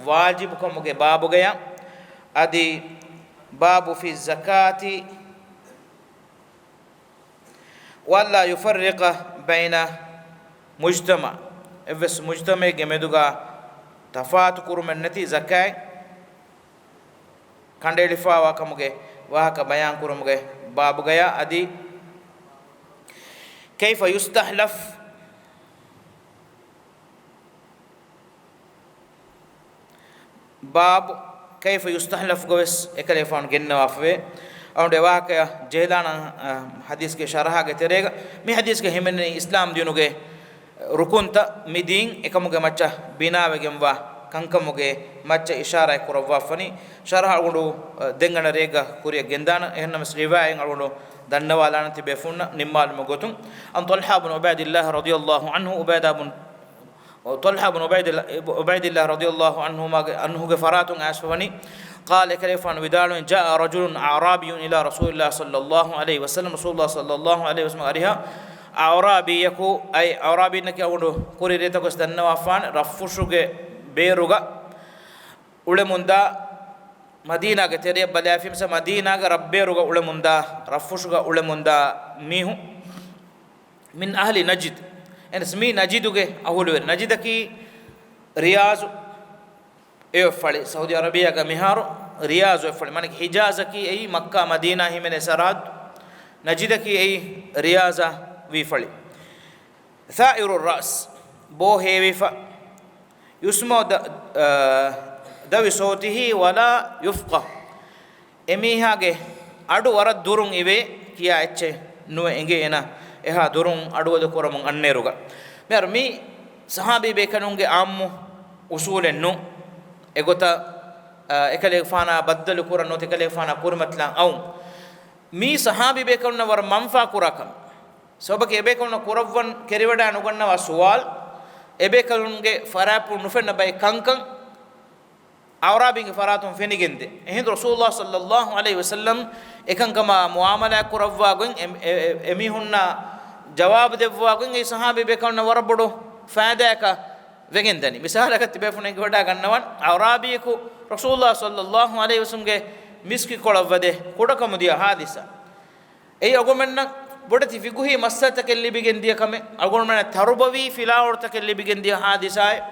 ވާޖިބުކަމުގެ ބާބުގަޔާ، އަދި باب في الزكاة وألا يفرق بين مجتمع، އެއްވެސް މުޖްތަމަޢެއްގެ މެދުގަ ތަފާތު ކުރުމެއް ނެތި ޒަކާތް ކަނޑައެޅިފައިވާ ކަމުގެ ވާހަކަ ބަޔާން ކުރުމުގެ ބާބުގަޔާ، އަދި كيف يستحلف، باب كيف يستحلف ގަ ވެސް އެކަލޭގެފާނު ގެންނަވާފަވޭ. އަޅުގަނޑު އެ ވާހަކަޔަށް ޖެހިލާނަން، އަ، ޙަދީޘްގެ ޝަރަޙާގެ ތެރޭގަ. މި ޙަދީޘްގަ ހިމެނެނީ އިސްލާމް ދީނުގެ ރުކުންތައް، މި ދީން އެކަމުގެ މައްޗަށް ބިނާވެގެންވާ ކަންކަމުގެ މައްޗަށް އިޝާރާތް ކުރައްވާފަނީ. ޝަރަޙަ އަޅުގަނޑު، އަ، ދެންގަނޑަ ރޭގަ ކުރިއަށް ގެންދާނަން. އެހެންނަމަވެސް ރިވާޔަތް އަޅުގަނޑު ދަންނަވާލާނަން ތިބޭފުޅުންނަށް ނިންމާލުމުގެ ގޮތުން. عن طلحة بن عبيد الله رضي الله عنه، ޢުބައިދާ ބުން ޢުބައިދާ ބުން ޢުބައިދިއްލާ، ޢުބައިދިއްލާ ރަޟިޔަﷲ ޢަންހުމާގެ، ޢަންހުގެ ފަރާތުން އައިސްފަވަނީ، قال، އެކަލޭގެފާނު ވިދާޅުވި، جاء رجل أعرابي إلى رسول الله صلى الله عليه وسلم، ރަސޫލުﷲ ޞައްލަﷲު ޢަލައިހި ވަސައްލަމަ އަރިހަށް އަޢުރާބީއަކު، އައި އަޢުރާބީންނަކީ އަޅުގަނޑު ކުރި ރޭތަކުވެސް ދަންނަވާފާނެ، ރަށްފުށުގެ ބޭރުގަ އުޅެމުންދާ، މަދީނާގެ ތެރެއަށް ބަލާފި މިސާ މަދީނާގެ ރަށްބޭރުގަ އުޅެމުންދާ، ރަށްފުށުގަ އުޅެމުންދާ މީހުން. من أهل نجد، އެނަސް މީ ނަޖިދުގެ އަހުލުވެރި. ނަޖިދަކީ ރިޔާޒު އެއޮތް ފަޅި، ސައުދީ އަރަބިއްޔާގަ މިހާރު ރިޔާޒު އެއް ފަޅި. މާނައަކީ ޙިޖާޒަކީ އެއީ މައްކާ މަދީނާ ހިމެނޭ ސަރަޙައްދު، ނަޖިދަކީ އެއީ ރިޔާޒާ ވީ ފަޅި. ثائر الرأس، ބޯ ހޭވިފަ. يسمع د-، އަ، ذوي صوته ولا يفقه. އެމީހާގެ އަޑު ވަރަށް ދުރުން އިވޭ ކިޔާ އެއްޗެއް ނުވެ އެނގޭ އޭނާ އެހާ ދުރުން އަޑުއަދު ކުރަމުން އަންނައިރުގަ. މިހާރު މީ ޞަޙާބީ ބޭކަލުންގެ ޢާއްމު އުޞޫލެއް ނޫން. އެގޮތަށް، އަ، އެކަލޭގެފާނާ ބައްދަލު ކުރަން ނުވަތަ އެކަލޭގެފާނާ ކުރިމަތިލާން އައުން. މީ ޞަޙާބީ ބޭކަލުންނަށް ވަރަށް މަންފާ ކުރާ ކަމެއް. ސަބަބަކީ އެބޭކަލުންނަށް ކުރައްވަން ކެރިވަޑައި ނުގަންނަވާ ސުވާލު، އެބޭކަލުންގެ ފަރާތްޕުޅު ނުފެންނަ ބައެއް ކަންކަން އަޢުރާބީންގެ ފަރާތުން ފެނިގެންދޭ. އެހިނދު ރަސޫލުﷲ ޞައްލަﷲު ޢަލައިހި ވަސައްލަމް އެކަންކަމާ މުޢާމަލާތް ކުރައްވާ ގޮތް، އެ، އެ، އެ، އެމީހުންނާ ޖަވާބު ދެއްވާ ގޮތް އެއީ ޞަޙާބީ ބޭކަލުންނަށް ވަރަށް ބޮޑު ފައިދާއަކަށް ވެގެންދަނީ. މިސާލަކަށް ތިބޭފުޅުން އެނގިވަޑައިގަންނަވަން، އަޢުރާބީއަކު ރަސޫލުﷲ ޞައްލަﷲު ޢަލައިހި ވަސައްލަމްގެ މިސްކިތްކޮޅަށް ވަދެ ކުޑަކަމުދިޔަ ޙާދިސާ. އެއީ އަޅުގަނޑުމެންނަށް ބޮޑެތި ފިޤުހީ މައްސަލަތަކެއް ލިބިގެންދިޔަ ކަމެއް، އަޅުގަނޑުމެންނަށް ތަރުބަވީ ފިލާވަޅުތަކެއް ލިބިގެންދިޔަ ޙާދިސާއެއް.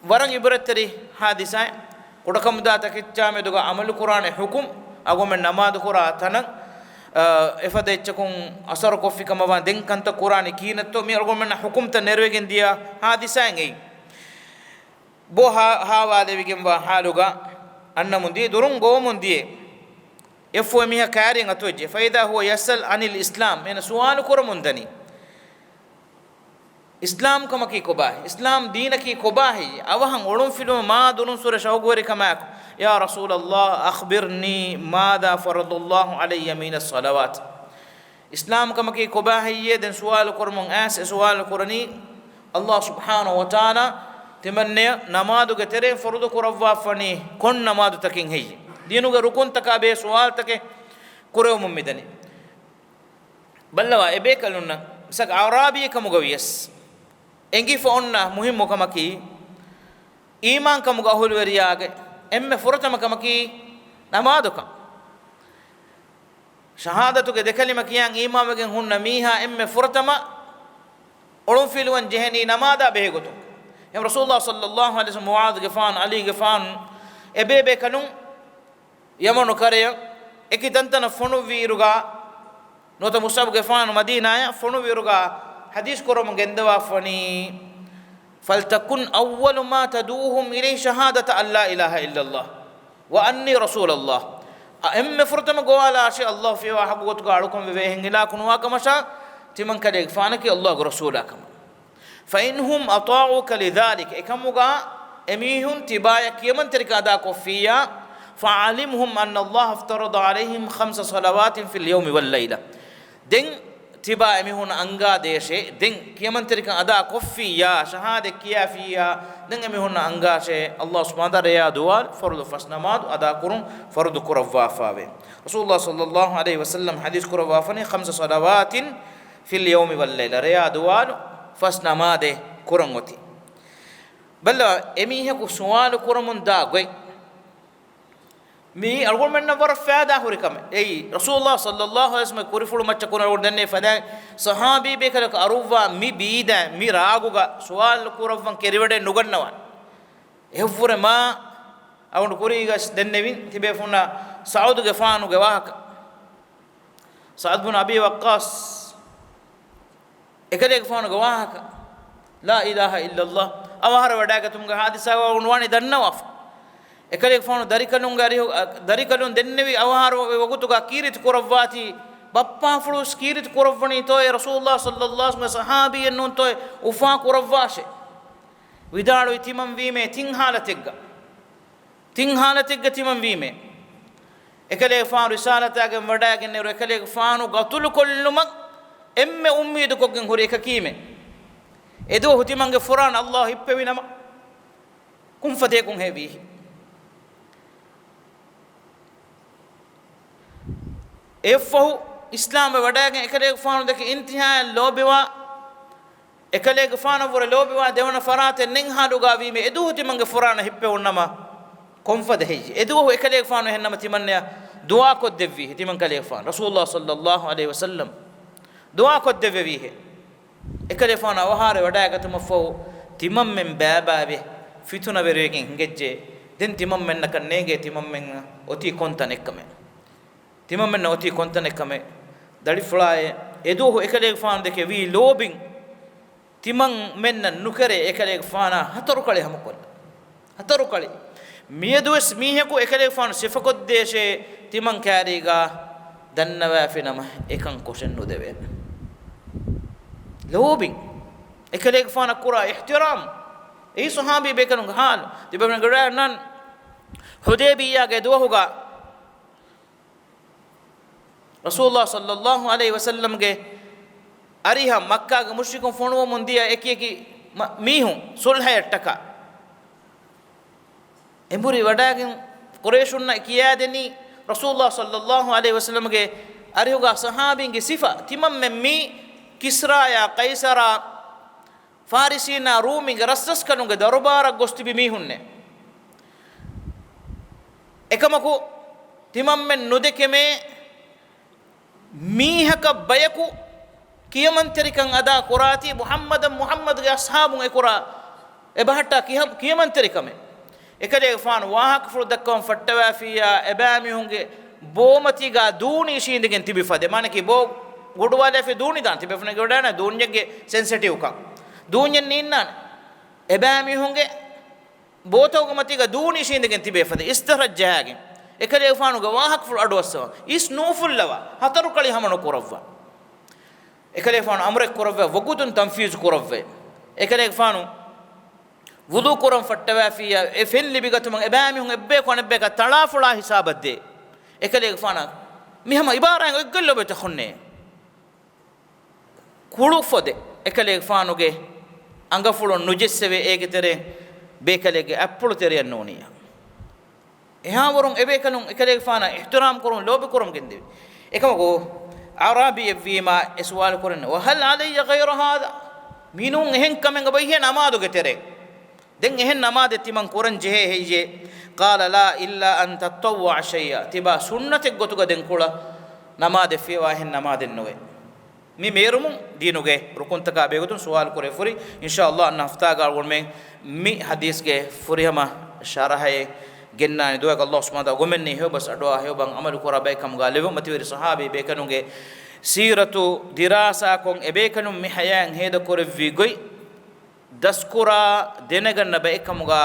ވަރަށް ޢިބްރަތްތެރި ޙާދިސާއެއް. ކުޑަކަމުދާ ތަކެއްޗާ މެދުގަ ޢަމަލުކުރާނެ ޙުކުމް، އަޅުގަނޑުމެން ނަމާދުކުރާ ތަނަށް، އަ، އެފަދަ އެއްޗަކުން އަސަރުކޮށްފި ކަމަށްވާން ދެން ކަންތައް ކުރާނީ ކިހިނެއްތޯ، މި އަޅުގަނޑުމެންނަށް ޙުކުމްތައް ނެރެވިގެން ދިޔަ ޙާދިސާއެއް އެއީ. ބޯ ހާ-، ހާވާލެވިގެންވާ ޙާލުގަ އަންނަމުން ދިޔަ، ދުރުން ގޮވަމުން ދިޔަ. އެފްއޯ މީހާ ކައިރިން އަތުވެއްޖެ. فإذا هو يسأل عن الإسلام، އޭނަ ސުވާލު ކުރަމުން ދަނީ. އިސްލާމް ކަމަކީ ކޮބާހޭ؟ އިސްލާމް ދީނަކީ ކޮބާހޭ؟ އަވަހަށް އޮޅުންފިލުމުން މާ ދުރުން ސުރެ ޝައުގުވެރިކަމާއެކު، يا رسول الله أخبرني ماذا فرض الله علي من الصلوات. އިސްލާމް ކަމަކީ ކޮބާހެއްޔޭ؟ ދެން ސުވާލު ކުރަމުން އައިސް އެ ސުވާލު ކުރަނީ، ﷲ ސުބްޙާނަހޫ ވަތަޢާލާ ތިމަންނަޔަށް ނަމާދުގެ ތެރެއިން ފަރުޟު ކުރައްވާފަނީ ކޮން ނަމާދުތަކެއް ހެއްޔޭ؟ ދީނުގެ ރުކުންތަކާ ބެހޭ ސުވާލުތަކެއް ކުރެވެމުން މިދަނީ. ބައްލަވާ، އެބޭކަލުންނަށް މިސާލަކަށް އަޢުރާބީއެއް ކަމުގަ ވިޔަސް އެނގިފަ އޮންނަ މުހިއްމު ކަމަކީ، އީމާން ކަމުގެ އަހުލުވެރިޔާގެ އެންމެ ފުރަތަމަ ކަމަކީ ނަމާދުކަން. ޝަހާދަތުގެ ދެކަލިމަ ކިޔާން އީމާންވެގެން ހުންނަ މީހާ އެންމެ ފުރަތަމަ އޮޅުންފިލުވަން ޖެހެނީ ނަމާދާ ބެހޭގޮތުން. އެހެން ރަސޫލުﷲ ޞައްލައްލާހު ޢަލައިހި ވަސައްލަމަ މުޢާޛުގެފާނު، ޢަލީގެފާނު، އެބޭބޭކަލުން ޔަމަނު ކަރަޔަށް އެކި ތަންތަނަށް ފޮނުއްވިއިރުގާ، ނުވަތަ މުޞްޢަބުގެފާނު މަދީނާޔަށް ފޮނުއްވިއިރުގާ ޙަދީޘް ކުރަމުން ގެންދަވާފަނީ، فلتكن أول ما تدعوهم إليه شهادة أن لا إله إلا الله وأني رسول الله. އަ، އެންމެ ފުރަތަމަ ގޮވާލާށޭ ﷲ ފިޔަވާ ޙައްޤު ގޮތުގަ އަޅުކަން ވެވޭ އެހެން އިލާހަކު ނުވާ ކަމަށާ، ތިމަން ކަލޭގެފާނަކީ ﷲގެ ރަސޫލާ ކަމަށް. فإن هم أطاعوك لذلك، އެކަމުގާ އެމީހުން ތިބާޔަށް ކިޔަމަންތެރިކަން އަދާކޮށްފިއްޔާ، فاعلمهم أن الله افترض عليهم خمس صلوات في اليوم والليلة. ދެން ތިބާ އެމީހުންނަށް އަންގާ ދޭށޭ، ދެން ކިޔަމަންތެރިކަން އަދާ ކޮށްފިއްޔާ، ޝަހާދަތް ކިޔާފިއްޔާ، ދެން އެމީހުންނަށް އަންގާށޭ، ﷲ ސުބްޙާނަހޫ ވަތަޢާލާ ރެޔާ ދުވާލު ފަރުޟު ފަސް ނަމާދު އަދާކުރުން ފަރުޟު ކުރައްވާފައެވެ. ރަސޫލުﷲ ޞައްލައްލާހު ޢަލައިހި ވަސައްލަމަ ޙަދީޘް ކުރައްވާފަނީ، خمس صلوات في اليوم والليلة، ރެޔާ ދުވާލު ފަސް ނަމާދެއް ކުރަން އޮތީ. ބައްލަވާ، އެމީހަކު ސުވާލު ކުރަމުން ދާ ގޮތް. މިއީ އަޅުގަނޑުމެންނަށް ވަރަށް ފައިދާ ހުރި ކަމެއް. އެއީ، ރަސޫލުﷲ ޞައްލައްލާހު ޢަލައިހި ވަސައްލަމަ ކުރިފުޅު މައްޗަށް ކުރިއަށް ދެންނެވި ފަދައިން، ޞަޙާބީ ބޭކަލަކު އަރުއްވާ މި ބީދައިން، މި ރާގުގަ ސުވާލު ކުރައްވަން ކެރިވަޑައެއް ނުގަންނަވާނެ. އެއަށްވުރެ މާ އަޅުގަނޑު ކުރީގަ ދެންނެވިން ތިބޭފުޅުންނަށް ސަޢުދުގެފާނުގެ ވާހަކަ. ސަޢުދު ބިން އަބީ ވައްޤާޞް އެކަލޭގެފާނުގެ ވާހަކަ، ލާ އިލާހަ އިއްލައްލާހް، އަވަހާރަވެވަޑައިގަތުމުގެ ޙާދިސާ އަޅުގަނޑު ވާނީ ދަންނަވާފަ. އެކަލޭގެފާނު ދަރިކަލުންގެ އަރިހު، އަ، ދަރިކަލުން ދެންނެވި އަވަހާރަ ވަގުތުގަ ކީރިތި ކުރައްވާތީ، ބައްޕާފުޅު ކީރިތި ކުރައްވަނީތޯއޭ ރަސޫލުﷲ ޞައްލައްލާހު ޢަލައިހި ވަސައްލަމަ ޞަޙާބީއެއް ނޫންތޯއޭ އުފާ ކުރައްވާށޭ. ވިދާޅުވި ތިމަން ވީމޭ ތިން ޙާލަތެއްގަ. ތިން ޙާލަތެއްގަ ތިމަން ވީމޭ. އެކަލޭގެފާނު ރިސާލަތާގެން ވަޑައިގެންނެވިރު އެކަލޭގެފާނު ގަތުލުކޮށްލުމަށް އެންމެ އުއްމީދުކޮށްގެން ހުރި އެކަކީމޭ. އެދުވަހު ތިމަންގެ ފުރާނަ ﷲ ހިއްޕެވި ނަމަ، ކޮންފަދަޔަކުން ހެވީހެއް؟ އެއަށްފަހު އިސްލާމްވެ ވަޑައިގެން އެކަލޭގެފާނު ދެކެ އިންތިހާއަށް ލޯބިވާ، އެކަލޭގެފާނަށްވުރެ ލޯބިވާ ދެވަނަ ފަރާތެއް ނެތް ޙާލުގަ ވީމޭ، އެދުވަހު ތިމަންގެ ފުރާނަ ހިއްޕެވުން ނަމަ، ކޮންފަދަ ހެއްޔެ؟ އެދުވަހު އެކަލޭގެފާނު އެހެންނަމަ ތިމަންނަޔަށް ދުޢާ ކޮށްދެއްވީ، ތިމަން ކަލޭގެފާނު ރަސޫލުﷲ ޞައްލައްލާހު ޢަލައިހި ވަސައްލަމަ ދުޢާ ކޮށްދެއްވެވީހެއް؟ އެކަލޭގެފާނު އަވަހާރަވެވަޑައިގަތުމަށްފަހު ތިމަންމެން ބައިބައިވެ ފިތުނަވެރިވެގެން ހިނގައްޖެ. ދެން ތިމަންމެންނަކަށް ނޭނގޭ ތިމަންމެން އޮތީ ކޮންތަނެއްކަމެއް. ތިމަންމެންނަށް އޮތީ ކޮންތަނެއްކަމެއް. ދަރިފުޅާއޭ، އެދުވަހު އެކަލޭގެފާނު ދެކެ ވީ ލޯބިން ތިމަންމެންނަށް ނުކެރޭ އެކަލޭގެފާނާ ހަތަރު ކަޅި ހަމަކޮށްލަން. ހަތަރު ކަޅި. މިއަދުވެސް މީހަކު އެކަލޭގެފާނު ސިފަކޮށްދޭށޭ ތިމަން ކާރީގާ ދަންނަވާފިނަމަ އެކަން ކޮށެއް ނުދެވޭނެ. ލޯބިން އެކަލޭގެފާނަށް ކުރާ އިޙްތިރާމް. އެއީ ޞަޙާބީ ބޭކަލުންގެ ޙާލު. ތިބޭފުޅުން ގުޑައަންނަން ޙުދައިބިއްޔާގެ ދުވަހުގަ ރަސޫލުﷲ ޞައްލައްލާހު ޢަލައިހި ވަސައްލަމްގެ އަރިހަށް މައްކާގެ މުޝްރިކުން ފޮނުވަމުން ދިޔަ އެކި އެކި މަ-، މީހުން ޞުލްޙަޔަށްޓަކާ އެނބުރި ވަޑައިގެން ޤުރައިޝުންނަށް ކިޔާދެނީ ރަސޫލުﷲ ޞައްލައްލާހު ޢަލައިހި ވަސައްލަމްގެ އަރިހުގާ ޞަޙާބީންގެ ސިފަ. ތިމަންމެން މީ ކިސްރާޔާ ޤައިޞަރާ ފާރިސީންނާ ރޫމީންގެ ރަސްރަސްކަލުންގެ ދަރުބާރަށް ގޮސް ތިބި މީހުންނޭ. އެކަމަކު ތިމަންމެން ނުދެކެމޭ މީހަކަށް ބަޔަކު ކިޔަމަންތެރިކަން އަދާ ކުރާތީ މުޙައްމަދަށް މުޙައްމަދުގެ އަޞްޙާބުން އެކުރާ އެބަހައްޓާ ކިހަ-، ކިޔަމަންތެރިކަމެއް. އެކަލޭގެފާނު ވާހަކަފުޅު ދައްކަވަން ފައްޓަވާފިއްޔާ އެބައިމީހުންގެ ބޯމަތީގާ ދޫނި އިށީނދެގެން ތިބި ފަދަ. މާނަކީ ބޯ ގޮޑުވާލާފި ދޫނި ދާން. ތިބޭފުޅުން ގޮޑާނަ ދޫންޏެއްގެ ސެންސިޓިވްކަން. ދޫންޏެއް ނީންނާނެ. އެބައިމީހުންގެ ބޯތަކުގެ މަތީގަ ދޫނި އިށީނދެގެން ތިބޭ ފަދަ އިސްތިހްރާޖް ޖަހާގެން. އެކަލޭގެފާނުގެ ވާހަކަފުޅު އަޑުއައްސަވާ. އިސް ނޫފުއްލަވާ. ހަތަރު ކަޅި ހަމަ ނުކުރައްވާ. އެކަލޭގެފާނު އަމުރެއް ކުރައްވާ ވަގުތުން ތަންފީޒު ކުރައްވައި. އެކަލޭގެފާނު ވުޟޫ ކުރަން ފައްޓަވާފިއްޔާ އެ ފެން ލިބިގަތުމަށް އެބައިމީހުން އެއްބަޔަކު އަނެއްބަޔަކަށް ތަޅާފުޅާ ހިސާބަށް ދޭ. އެކަލޭގެފާނަށް މި ހަމަ އިބާރާތް އޮތްގޮތް ލޯބިވެތި ހުންނޭ. ކުޅު ފޮދެއް އެކަލޭގެފާނުގެ އަނގަފުޅުން ނުޖެއްސެވޭ އޭގެ ތެރޭ ބޭކަލެއްގެ އަތްޕުޅު ތެރެއަށް ނޫނިއްޔާ. އެހާވަރުން އެބޭކަލުން އެކަލޭގެފާނަށް އިޙްތިރާމް ކުރުން، ލޯބި ކުރުން ގެންދެވި. އެކަމަކު އަޢްރާބީއެއްވީމާ އެ ސުވާލު ކުރަން، وهل علي غير هذا؟ މިނޫން އެހެން ކަމެއް އެބައިހޭ ނަމާދުގެ ތެރޭ. ދެން އެހެން ނަމާދެއް ތިމަން ކުރަން ޖެހޭ ހެއްޔޭ؟ قال لا إلا أن تطوع شيئا. ތިބާ ސުންނަތެއް ގޮތުގަ ދެން ކުޅަ ނަމާދެއް ފިޔަވާހެން ނަމާދެއް ނުވޭ. މި މޭރުމުން ދީނުގެ ރުކުންތަކާ ބެހޭގޮތުން ސުވާލު ކުރެ ފުރި. އިންޝާﷲ އަންނަ ހަފްތާގަ އަޅުގަނޑުމެން މި ޙަދީޘްގެ ފުރިހަމަ ޝަރަޙައެއް ގެންނާނެ. ދުޢާއަކީ ﷲ ސުބްޙާނަހޫ ވަތަޢާލާ އަޅުގަނޑުމެންނަށް ހެޔޮ ބަސް އަޑުއަހާ ހެޔޮ ބަސް އަމަލު ކުރާ ބައެއް ކަމުގަ ލެއްވުން. މަތިވެރި ޞަޙާބީ ބޭކަލުންގެ ސީރަތު ދިރާސާކޮށް އެބޭކަލުން މި ޙަޔާތް ހޭދަ ކުރެއްވި ގޮތް ދަސްކުރާ ދެނެގަންނަ ބައެއް ކަމުގަ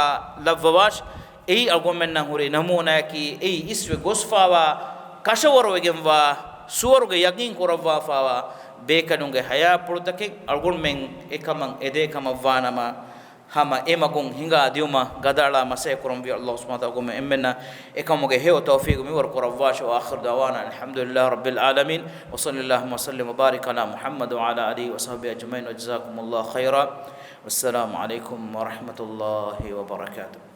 ލައްވަވާށި. އެއީ އަޅުގަނޑުމެންނަށް ހުރި ނަމޫނާއަކީ، އެއީ އިސްވެ ގޮސްފާވާ، ކަށަވަރުވެގެންވާ، ސުވަރުގެ ޔަޤީން ކުރައްވާފާވާ ބޭކަލުންގެ ޙަޔާތްޕުޅުތަކެއް. އަޅުގަނޑުމެން އެކަމަށް އެދޭ ކަމަށްވާނަމަ، ހަމަ އެމަގުން ހިނގާ ދިއުމަށް ގަދައަޅާ މަސައްކަތް ކުރަންވީ. ﷲ ސުބްޙާނަހޫ ވަތަޢާލާ އަޅުގަނޑުމެން އެންމެންނަށް އެކަމުގެ ހެޔޮ ތައުފީޤު މިވަރު ކުރައްވާށި. وآخر دعوانا أن الحمد لله رب العالمين، وصلى اللهم وسلم وبارك على محمد وعلى آله وصحبه أجمعين، وجزاكم الله خيرا، والسلام عليكم ورحمة الله وبركاته.